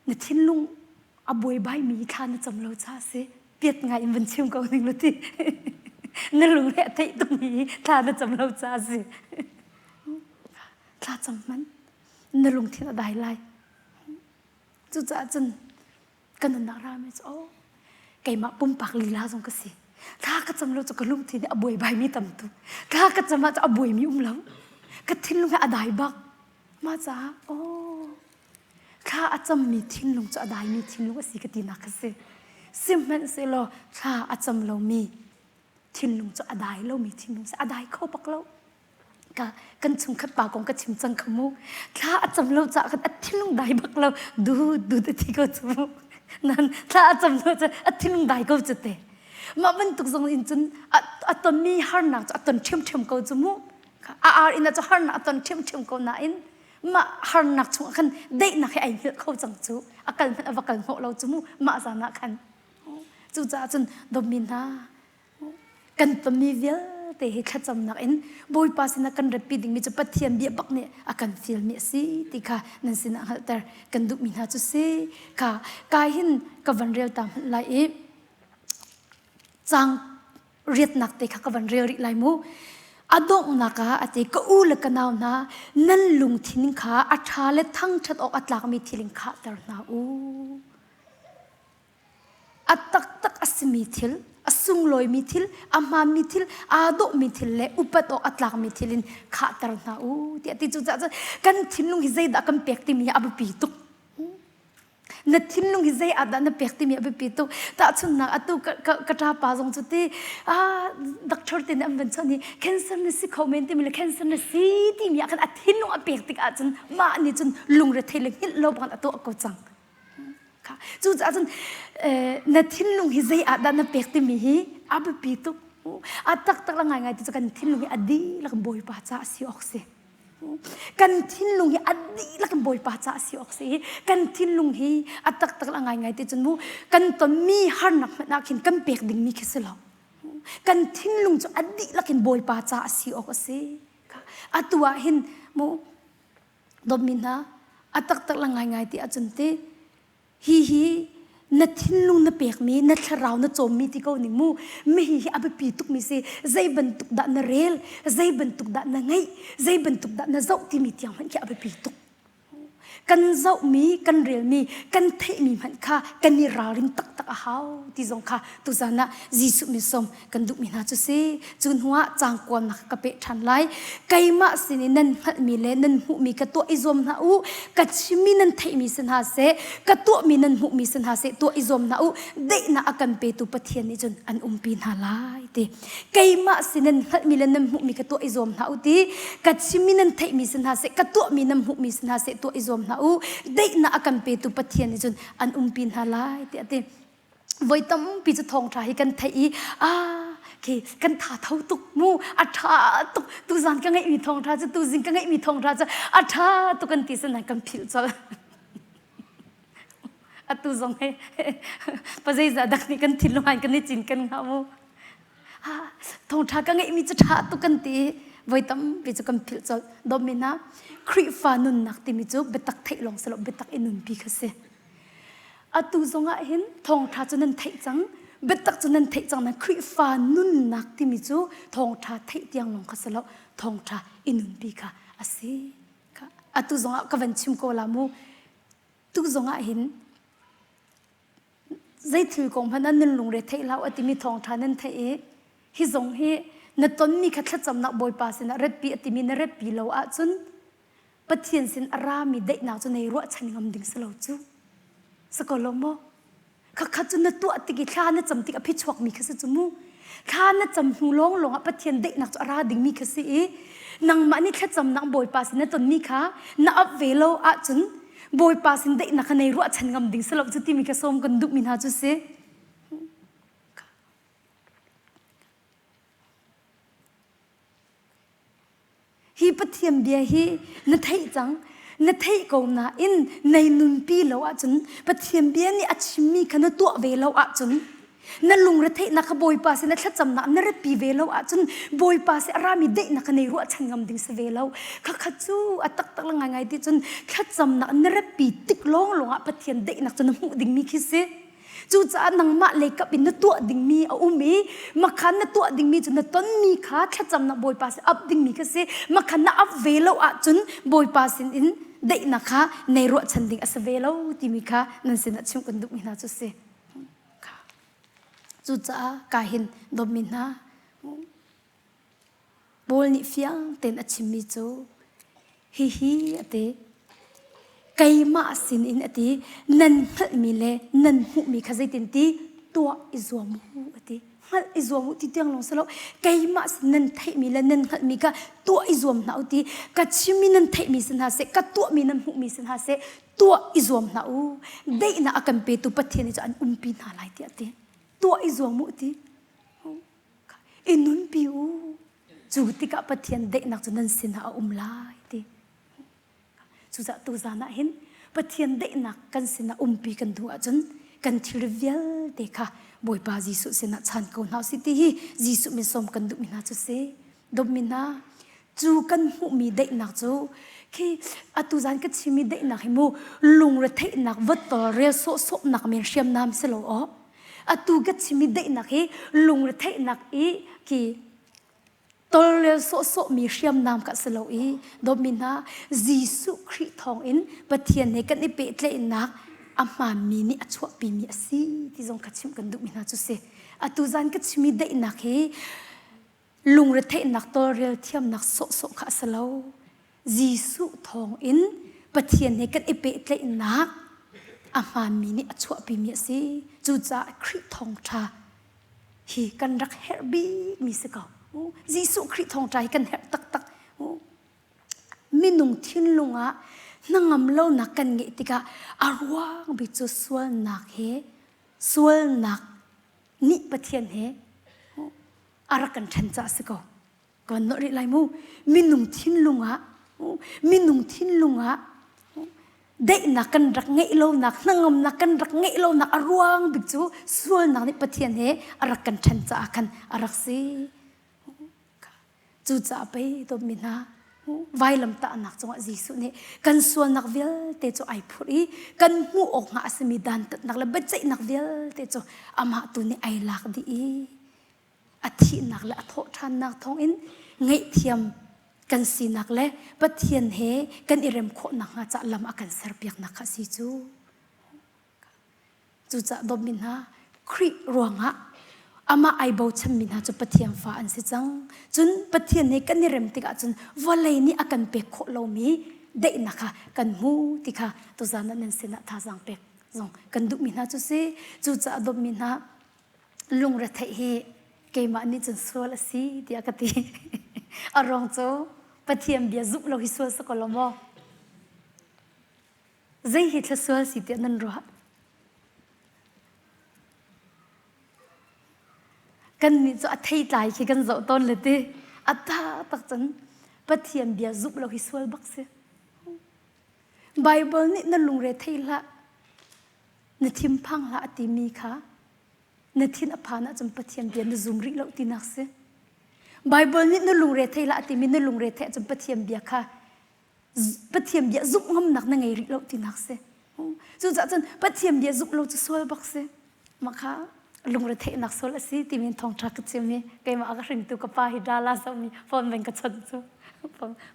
na thinlung a buaibaimi thla na cam lo ca si piat ngai in van chim ko ning la ti na lung he a theih tukmi thla na cam lo ca si thla cam hmanh na lungthin a dai lai cucaah cun ka nunnak rami cu oh keimah pumpak lila zong ka si thla ka cam lo cu ka lungthin a buaibai mi tam tuk thla ka cam ah cu a buaimi um lo ka thinlung hi a dai bak mah caah oh thla a cammi thinlung cu a daimi thinlung a si ka tinak ka si sihmanhsehlaw thla a cam lomi thinlung cu a dai lomi thinlung si a dai kho bak lo ka kan chungkhat pa kong ka chim cang kha mu thla a cam lo caah khan a thinlung dai bak lo du du te thi ko cu mu nan thla a cam lo cu a thinlung dai ko cu te mah bantuk zong in cun a tonmi harnak cu a ton ṭhiamṭhiam ko cu mu a ar in cu harnak a ton ṭhiamṭhiam ko nain mah harnak chungah khan daihnak he ai hngilh kho cang cu a kal hmanh a va kal hnawh lo cu mu mah zan ah khan cucaah cun dawtmi hna Kan tonmi vialte hi thlacamnak in Bawipa sinah kan ratpi dingmi cu Pathian bia bak nih a kan fialmi a si ti kha nan sinah hngalhter kan duhmi hna cu si. Kha kai hin ka van rel ta hmanh lai i caang riatnak te kha ka van rel rih lai mu. A donghnak ah a ti ka u le ka nau hna nan lungthin kha a ṭha le thangṭhat awk a tlakmi thil in khahter hna u. A taktak a simi thil, a sunglawimi thil, a hmaanmi thil, aa dawhmi thil le upat awk a tlakmi thil in khahter hna u tiah ti cucaah cun kan thinlung hi zeidah kan pek timi hi a biapi tuk. Na thinlung hi zei ah dah na pek timi a biapi tuk. Tahchunhnak atu ka, ka, ka ṭapa zong cu ti ah doctor te nih an van chawnh i cancer na si kho men timi le cancer na si timi ah khan a thinlung a pek tik ahcun mah nih cun lungre thei le hngilh lo bang a tuah ko cang. Cucaah cun na thinlung hi zei ah dah na pek timi hi a biapi tuk. A taktak le ngaingai ti cu kan thinlung hi a dihlak in Bawipa caah si awk si. Kan thinlung hi a dihlak in Bawipa caah si awk si. Kan thinlung hi a taktak le ngaingai ti cun mu kan tonmi harnak hmanh ah khin kan pek dingmi khi si lo. Kan thinlung cu a dihlak in Bawipa caah si awk a si. Atu ah hin mu Dawtmi hna, a taktak le ngaingai ti ahcun ti hi hi na thinlung na pekmi, na thlarau na cawmmi ti ko ning mu. Mi hi hi a biapi tukmi si. Zei bantuk dah na rel, zei bantuk dah na ngeih, zei bantuk dah na zoh timi tiang hmanh khi a biapi tuk. Kan zohmi, kan relmi, kan theihmi hmanh kha kan i ralrin taktak a hau ti zong kha tuzan ah Jesuh min sawm kan duhmi hna cu si. Cu hnuah caang kuamnak ka peh ṭhan lai. Keimah sin i nan hngalhmi le nan hmuhmi ka tuah i zuam hna u. Ka chimmi nan theihmi si hna seh, ka tuahmi nan hmuhmi si hna seh, tuah i zuam hna u. Daihnak a kan petu Pathian nih cun an umpi hna lai ti. Keimah sin nan hngalhmi le nan hmuhmi ka tuah i zuam hna u ti. Ka chimmi nan theihmi si hna seh, ka tuahmi nan hmuhmi si hna seh, tuah i zuam hna u. Daihnak a kan petu Pathian nih cun an umpi hna lai ti a ti. Voi tampi cu thawngṭha hi kan theih i ah. Khi kan tha tho tuk mu a tha tuk tuzan ka ngeihmi thawngtha cu tuzing ka ngeihmi thawngtha cu a tha tuk kan ti sin kan philh colh. Atu zong he pazeiza dak nih kan thinlung han kan i cin kan ngah mu. Thawngtha ka ngeihmi cu tha tuk kan ti voi tampi cu kan philh colh. Domina Khrihfa nunnak timi cu biatak theih lawng si lo biatak i nunpi kha si. Atu zongah hin thawngṭha cu nan theih cang, biatak cu nan theih cang nan Khrihfa nunnak timi cu thawngṭha theih tiang lawng kha si lo, thawngṭha i nunpi kha a si. Atu zongah ka van chim ko la mu. Tu zongah hin zei thil kong hmanh ah nan lungre theih hlah a timi thawngṭha nan theih i hi zong hi na tonmi kha thlacamnak Bawipa sinah retpi a timi na retpi lo ahcun Pathian sin a rami daihnak cu nei ruahchan ngam ding si lo cu. Si ko lo maw? Khakha cu na tuah tik i thla na cam tik a phichuakmi kha si cu mu. Thla na cam hnu lawng lawng ah Pathian daihnak cu a ra dingmi kha si i nangmah nih thlacamnak Bawipa sin na tonmi kha na ap ve lo ahcun Bawipa sin daihnak kha nei ruahchan ngam ding si lo cu timi kha sawm kan duhmi hna cu si. Hi Pathian bia hi na theih cang. Na theih ko nain nei nunpi lo ahcun Pathian bia nih a chimmi kha na tuah ve lo ahcun na lungretheihnak kha Bawipa sin na thlacamnak na ratpi ve lo ahcun Bawipa sin a rami daihnak kha nei ruahchan ngam ding si ve lo. Khakha cu a taktak le ngaingai ti cun thlacamnak na ratpi tik lawnglawng ah Pathian daihnak cu na hmuh dingmi khi si. Cucaah nangmah lei kap in na tuah dingmi a um i makhan na tuah dingmi cu na tonmi kha thlacamnak Bawipa sin ap dingmi kha si. Makhan na ap ve lo ahcun Bawipa sin in daihnak kha nei ruahchan ding a si ve lo timi kha nan sinah chim kan duhmi hna cu si. Cucaah ka hin dawtmi hna Paul nih fiang tein a chimmi cu hihi a ti. Keimah sinin a ti nan hngalhmi le nan hmuhmi kha zeitin ti tuah i zuam u a ti. Hngalh i zuam u ti tiang lawng si lo. Keimah sin nan theihmi le nan hngalhmi kha tuah i zuam hna u ti. Ka chimmi nan theihmi si hna seh, ka tuahmi nan hmuhmi si hna seh, tuah i zuam hna u. Daihnak a kan petu Pathian nih cu an umpi hna lai tiah a ti. Tuah i zuam u ti. I nunpi u. Cu tikah Pathian daihnak cu nan sinah a um lai ti. Cucaah tuzan ah hin Pathian daihnak kan sinah umpi kan duh ahcun kan thil vialte kha Bawipa Jesuh sinah chan ko hna usih ti hi Jesuh min sawm kan duhmi hna cu si. Dawtmi hna, cu kan hmuhmi daihnak cu khi atu zan ka chimmi daihnak hi mu lungretheihnak vatol rel sawhsawhnak men hriamnam si lo aw. Atu ka chimmi daihnak hi lungretheihnak i khi tolrel sawhsawhmi hriamnam ka si lo i dawtmi hna Jesuh Khrih thawngin Pathian he kan i pehtlaihnak a hmaanmi nih a chuahpimi a si ti zong kha chimh kan duhmi hna cu si. Atu zan ka chimmi daihnak hi lungretheihnak tawlrel thiamnak sawhsawh kha a si lo. Jesuh thawngin Pathian he kan i pehtlaihnak a hmaanmi nih a chuahpimi a si. Cucaah Khrih thawngṭha hi kan rak herh bikmi si ko. Jesuh Khrih thawngṭha hi kan herh taktak. Minung thinlung ah hnangam lonak kan ngeih tikah a ruang bik cu sualnak he sualnak nih Pathian he a rak kan ṭhen caah si ko. Kan nawh rih lai mu. Minung thinlung ah minung thinlung ah daihnak kan rak ngeih lonak hnangamnak kan rak ngeih lonak a ruang bik cu sualnak nih Pathian he a rak kan ṭhen caah khan a rak si. Cucaah pei dawtmi hna vailamtahnak cungah Jesuh nih kan sualnak vialte cu ai phurh i kan hmuh awk hnga a simi dantatnak le biaceihnak vialte cu amah tu nih ai lak dih i a thihnak le a thawhṭhannak thawngin ngaihthiam kan sinak le Pathian he kan i rem khawh nakhnga cah lam a kan serpiaknak kha a si cu. Cucaah dawtmi hna, Khrih ruangah amah ai bochanmi hna cu Pathian fa an si cang. Cun Pathian he kan i rem tikah cun vawlei nih a kan pek khawh lomi daihnak kha kan hmu ti kha tuzan ah nan sinah thazaang pek zong kan duhmi hna cu si. Cucaah dawtmi hna, lungretheih hi keimah nih cun sual a si tiah ka ti. A ruang cu Pathian bia zumh lo hi sual si ko lo maw? Zei hi thla sual si tiah nan ruah? Kan nih cu a theitlai khi kan zoh tawn le ti. A ta tak cun Pathian bia zumh lo hi sual bak si. Bible nih na lungre thei hlah, na thinphang hlah a timi kha na thin a phan ahcun Pathian bia na zum rih lo tinak si. Bible nih na lungre thei hlah a timi na lungre theih ahcun Pathian bia kha Pathian bia zumh ngamnak na ngei rih lo tinak si. Cucaah cun Pathian bia zumh lo cu sual bak si. Mah kha lungretheihnak sual a si timi thawngṭha ka chim i keimah a ka hringtu ka pa hi Dallas a um i phone veng ka chawnh cu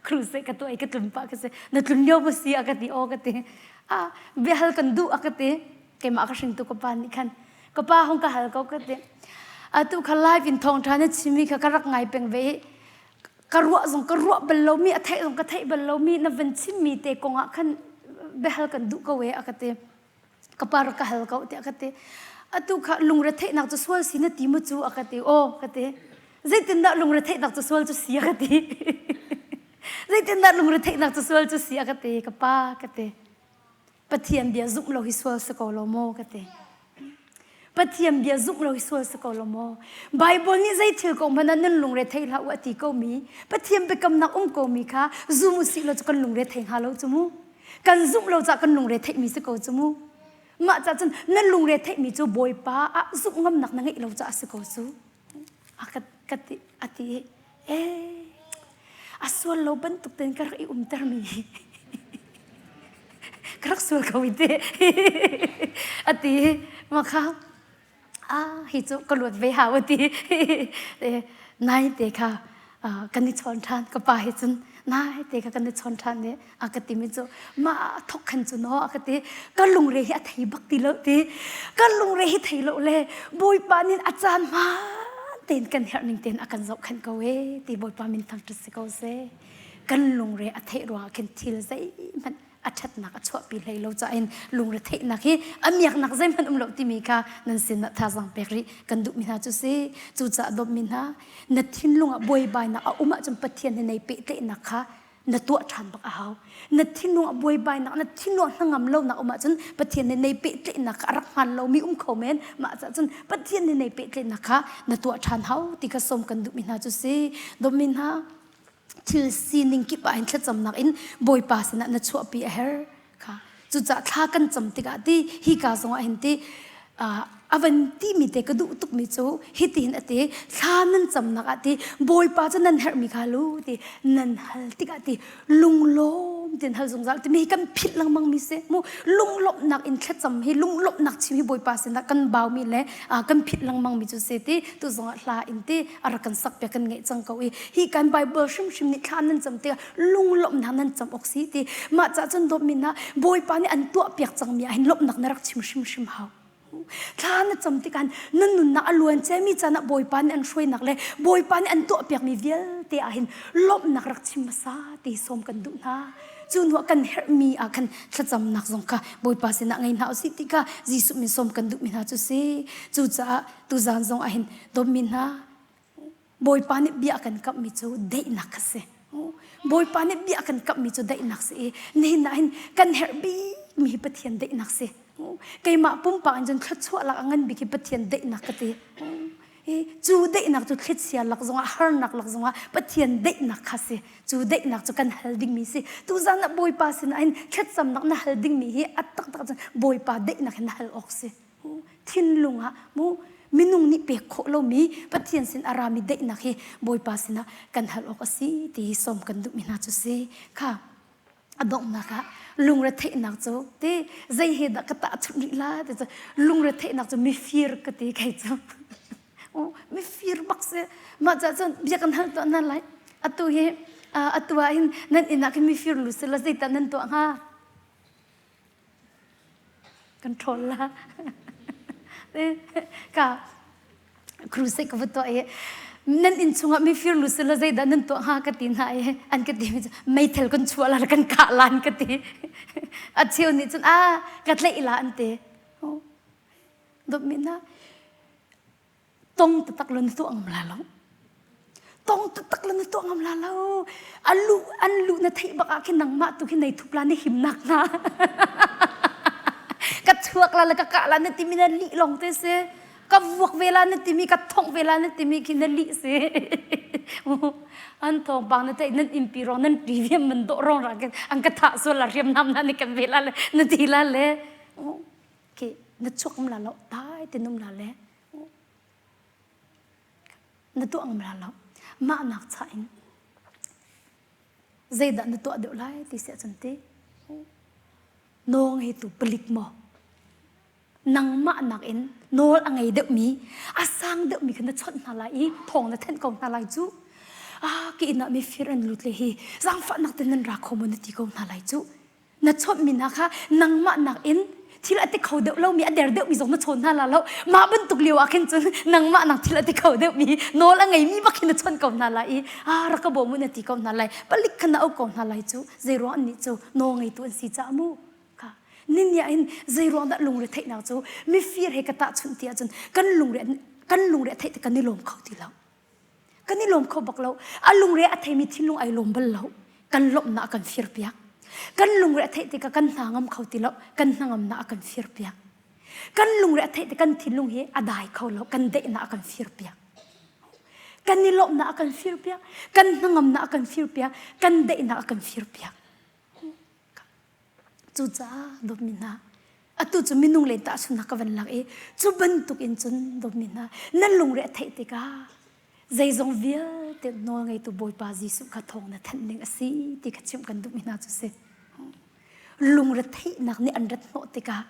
cruise ka tuah i ka tlun pah ka si na tlun lio maw si a ka ti aw ka ti ah biahal kan duh a ka ti keimah a ka hringtu ka pa nih khan ka pa hong ka hal ko ka ti atu kha live in thawngṭha na chimmi kha ka rak ngai peng ve i ka ruah zong ka ruah bal lomi a theih zong ka theih bal lomi na van chimmi te kong ah khan biahal kan duh ko e a ka ti ka pa rak ka hal ko tiah ka ti atu kha lungretheihnak cu sual si na ti mu cu a ka ti aw ka ti zeitindah lungretheihnak cu sual cu si a ka ti zeitindah lungretheihnak cu sual cu si a ka ti ka pa ka ti Pathian bia zumh lo hi sual si ko lo maw ka ti Pathian bia zumh lo hi sual si ko lo maw Bible nih zei thil ko hmanh ah nan lungre thei hlah u a ti ko mi Pathian biakamnak um ko mi kha zum u sih law cu kan lungre thei hnga lo cu mu kan zumh lo cah kan lungre theihmi si ko cu mu mah cah cun nan lungre theihmi cu Bawipa ah zumh ngamnak na ngeih lo caah si ko cu a ka ka ti a ti e a sual lo bantuk ten ka rak i umter mi ka rak sual ko i te a ti ma kha ah hi cu ka luat ve hau a ti nai te kha kan i chawn ṭhan ka pa he cun nai te kha kan i chawn ṭhan i a ka timi cu mah thok khan cu no a ka ti ka lungre hi a thei bak ti lo ti ka lungre hi thei lo le bawipa nin a caan hmaan tein kan herh ning tein a kan zohkhenh ko e ti bawipa min thangṭhat si ko seh kan lungre a theih ruangah khin thil zeihmanh a ṭhatnak a chuahpi hlei lo cain lungretheihnak hi a miaknak zeihmanh um lo timi kha nan sinah thazaang pek rih kan duhmi hna cu si cucaah dawtmi hna na thinlung ah buaibainak a um ahcun Pathian he nei pehtlaihnak kha na tuah ṭhan bak a hau na thinlung ah buaibainak na thinlung ah hnangam lonak um ahcun Pathian he nei pehtlaihnak kha a rak hmaan lomi um kho men mah caah cun Pathian he nei pehtlaihnak kha na tuah ṭhan hau ti kha sawm kan duhmi hna cu si dawtmi hna thil sining kip ah hin thlacamnak in Bawipa sinah na chuahpi a herh kha cucaah thla kan cam tikah ti hi ka zongah hin ti a van timi te ka duh tukmi cu hitihin a ti thla nan camnak ah ti Bawipa cu nan herhmi kha lu ti nan hal tikah ti lunglawm tin hal zungzal timi hi kan philh lengmang mi si mu lunglawmhnak in thlacam hi lunglawmhnak chim hi Bawipa sinah kan baumi le kan philh lengmang mi cu si ti tu zongah hla in ti a rak kan sak piak kan ngeih cang ko i hi kan Bible hrimhrim nih thla nan cam tikah lunglawmhnak nan cam awk si ti mah cah cun dawtmi hna Bawipa nih an tuah piak cangmi ah hin lawmhnak na rak chim hrimhrim hau thla na cam tikah nan nunnak a luan ciami caan ah Bawipa nih an hruainak le Bawipa nih an tuah piakmi vialte ah hin lawmhnak rak chim hmasa ti sawm kan duh hna cu hnuah kan herhmi ah khan thlacamnak zong kha Bawipa sinah ngei hna usih ti kha Jesuh min sawm kan duhmi hna cu si cucaah tuzan zong ah hin dawtmi hna Bawipa nih bia kan kamhmi cu daihnak kha si Bawipa nih bia kan kamhmi cu daihnak si i nihin ah hin kan herh bikmi hi Pathian daihnak si keimah pumpak in cun thluachuah lak a ngan bik hi Pathian daihnak ka ti cu daihnak cu thlichia lak zongah harnak lak zongah Pathian daihnak kha si cu daihnak cu kan hal dingmi si tuzan ah Bawipa sinah hin thlacamnak na hal dingmi hi a taktak cun Bawipa daihnak hin na hal awk si thinlung ah mu minung nih pek khawh lomi Pathian sin a rami daihnak hi Bawipa sinah kan hal awk a si ti hi sawm kan duhmi hna cu si kha a donghnak ah lungretheihnak cu ti zei he dah ka tahchunh rih la ti cu lungretheihnak cu mifir ka ti kei cu mifir bak si mah cah cun bia kan hal tuah hna lai atu hi atu ah hin nan inn ah khin mifir lu sila zeidah nan tuah hnga Kan ṭhawl la. Ka crusade ka va tuah i nan inn chungah mifir lu sila zeidah nan tuah hnga ka ti hna i an ka ti mi cu meithal kan chuah la kan kah lan ka ti. A cheu nih cun a ka tlaih la an ti. Dawtmi hna tong taktak lo na tuah ngam la lo tong taktak lo na tuah ngam la lo a lu an lu na theih bak ah khin nangmah tu khi nei thup la na himnak hna ka chuak la le ka kah la na timi na lih long te si. Ka vuak ve la na timi, ka thongh ve la na timi khi na lih si. An thawngpang na theih nan innpi rong nan ṭi viam man dawh rong ra an ka thah sual la hriamnam na ni kan ve la le na ti la le. Khi na chuak um la lo dai te num la le. Na tuah ngam la lo. Mah nak cha in zeidah na tuah deuh lai ti si ahcun ti nawl ngeitu palik maw nangmah nakin nawl a ngei deuhmi a sang deuhmi kha na chawnh hna lai i thawng na thenh ko hna lai cu. Ah, ki inn ah mifir an lut le hi zaangfahnak te nan ra kho maw na ti ko hna lai cu. Na chawnhmi hna kha nangmah nakin thil a ti kho deuh lomi a der deuhmi zong na chawn hna la lo. Mah bantuk lio ah khin cun nangmah nang thil a ti kho deuhmi nawl a ngeimi bak hin na chawnh ko hna lai i ah rak ka bawm u na ti ko hna lai. Palik kha na auh ko hna lai cu. Zeiruang annih cu nawl ngeitu an si caah mu. Kha ninia in zeiruang dah lungre theihnak cu mifir he ka tahchunh ti ahcun kan lungre kan lungre a theih kan i lawm kho ti lo. Kan i lawm kho bak lo. A lungre a theimi thinlung ai lawm bal lo. Kan lawmhnak a kan fir piak. Kan lungre a theih tikah kan hna ngam kho ti lo. Kan hnangamnak a kan fir piak. Kan lungre a theih tik kan thinlung hi a dai kho lo. Kan daihnak a kan fir piak. Kan i lawmhnak a kan fir piak. Kan hnangamnak a kan fir piak. Kan daihnak a kan fir piak. Cucaah dawtmi hna, atu cu minung len tahchunhnak ka van lak i cu bantuk in cun dawtmi hna, nan lungre a theih tikah zeizong vialte nawl ngeitu Bawipa Jesuh kha thawng na thanh ding a si ti kha chimh kan duhmi hna cu si. Lungre theihnak nih an rat hnawh tikah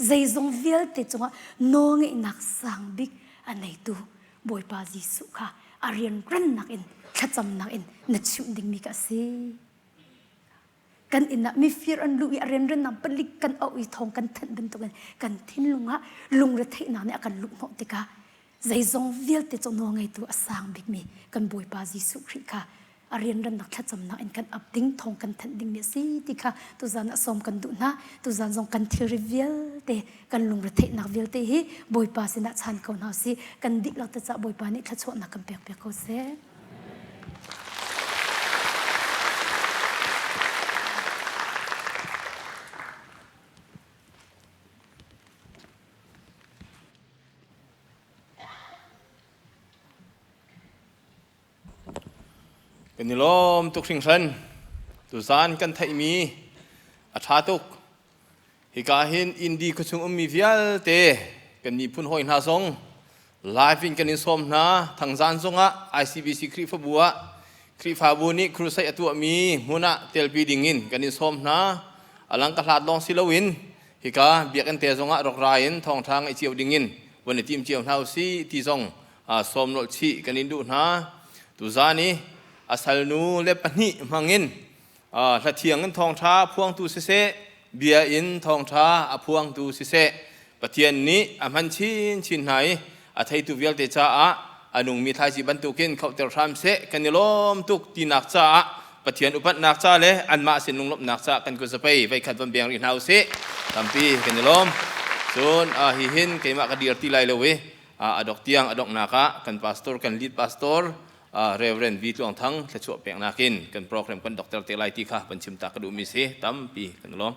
zeizong vialte cungah nawlngeihnak sang bik a neitu Bawipa Jesuh kha a rianrannak in thlacamnak in na chimh dingmi ka si. Kan inn ah mifir an luh i a rianrennak palik kan auh i thawng kan thanh bantukin kan thinlung ah lungretheihnak nih a kan luh hnawh tikah zeizong vialte cu nawl ngeitu a sang bikmi kan Bawipa Jesuh Khrih kha a rianrannak thlacamnak in kan ap ding thawng kan thanh dingmi a si ti kha tuzan ah sawm kan duh hna. Tuzan zong kan thilri vialte kan lungretheihnak vialte hi Bawipa sinah chan ko hna usih. Kan dihlak te caah Bawipa nih thluachuahnak kan pek piak ko seh. Kan i lawm tuk hringhran. Tuzaan kan theihmi a ṭha tuk. Hika hin Indi khuachung ummi vialte kan miphun hawi hna zong live in kan in sawm hna. Thangzan zongah ICBC Khrihfabu ah Khrihfabu nih crusade a tuahmi hmun ah telpi dingin kan in sawm hna. Alang ka hlat lawng si loin hika biakinn te zongah rak ra in thawngṭha ngaih cio dingin van i tim cio hna usih ti zong sawm nolh chih kan in duh hna. Tuzan i a salnu le pahnih hmangin Hlathiang in thawngṭha phuangtu siseh, bia in thawngṭha a phuangtu siseh, Pathian nih a hman chinchin hna i a theitu vialte caah a nungmi thlaici bantukin khohter hram seh. Kan i lawm tuk tinak caah Pathian upatnak ca le anmah sin lunglawmhnak caah kan kut zapei voikhat von beng rih hna usih. Tampi kan i lawm. Cun hihin keimah ka dir ti lai lo i a dok tiang a donghnak ah kan pastor, kan lead pastor Reverend V Tluang Thang thluachuah peknak in kan program kan dokter te lai ti kha van chim ta ka duhmi si. Tampi kan lawm.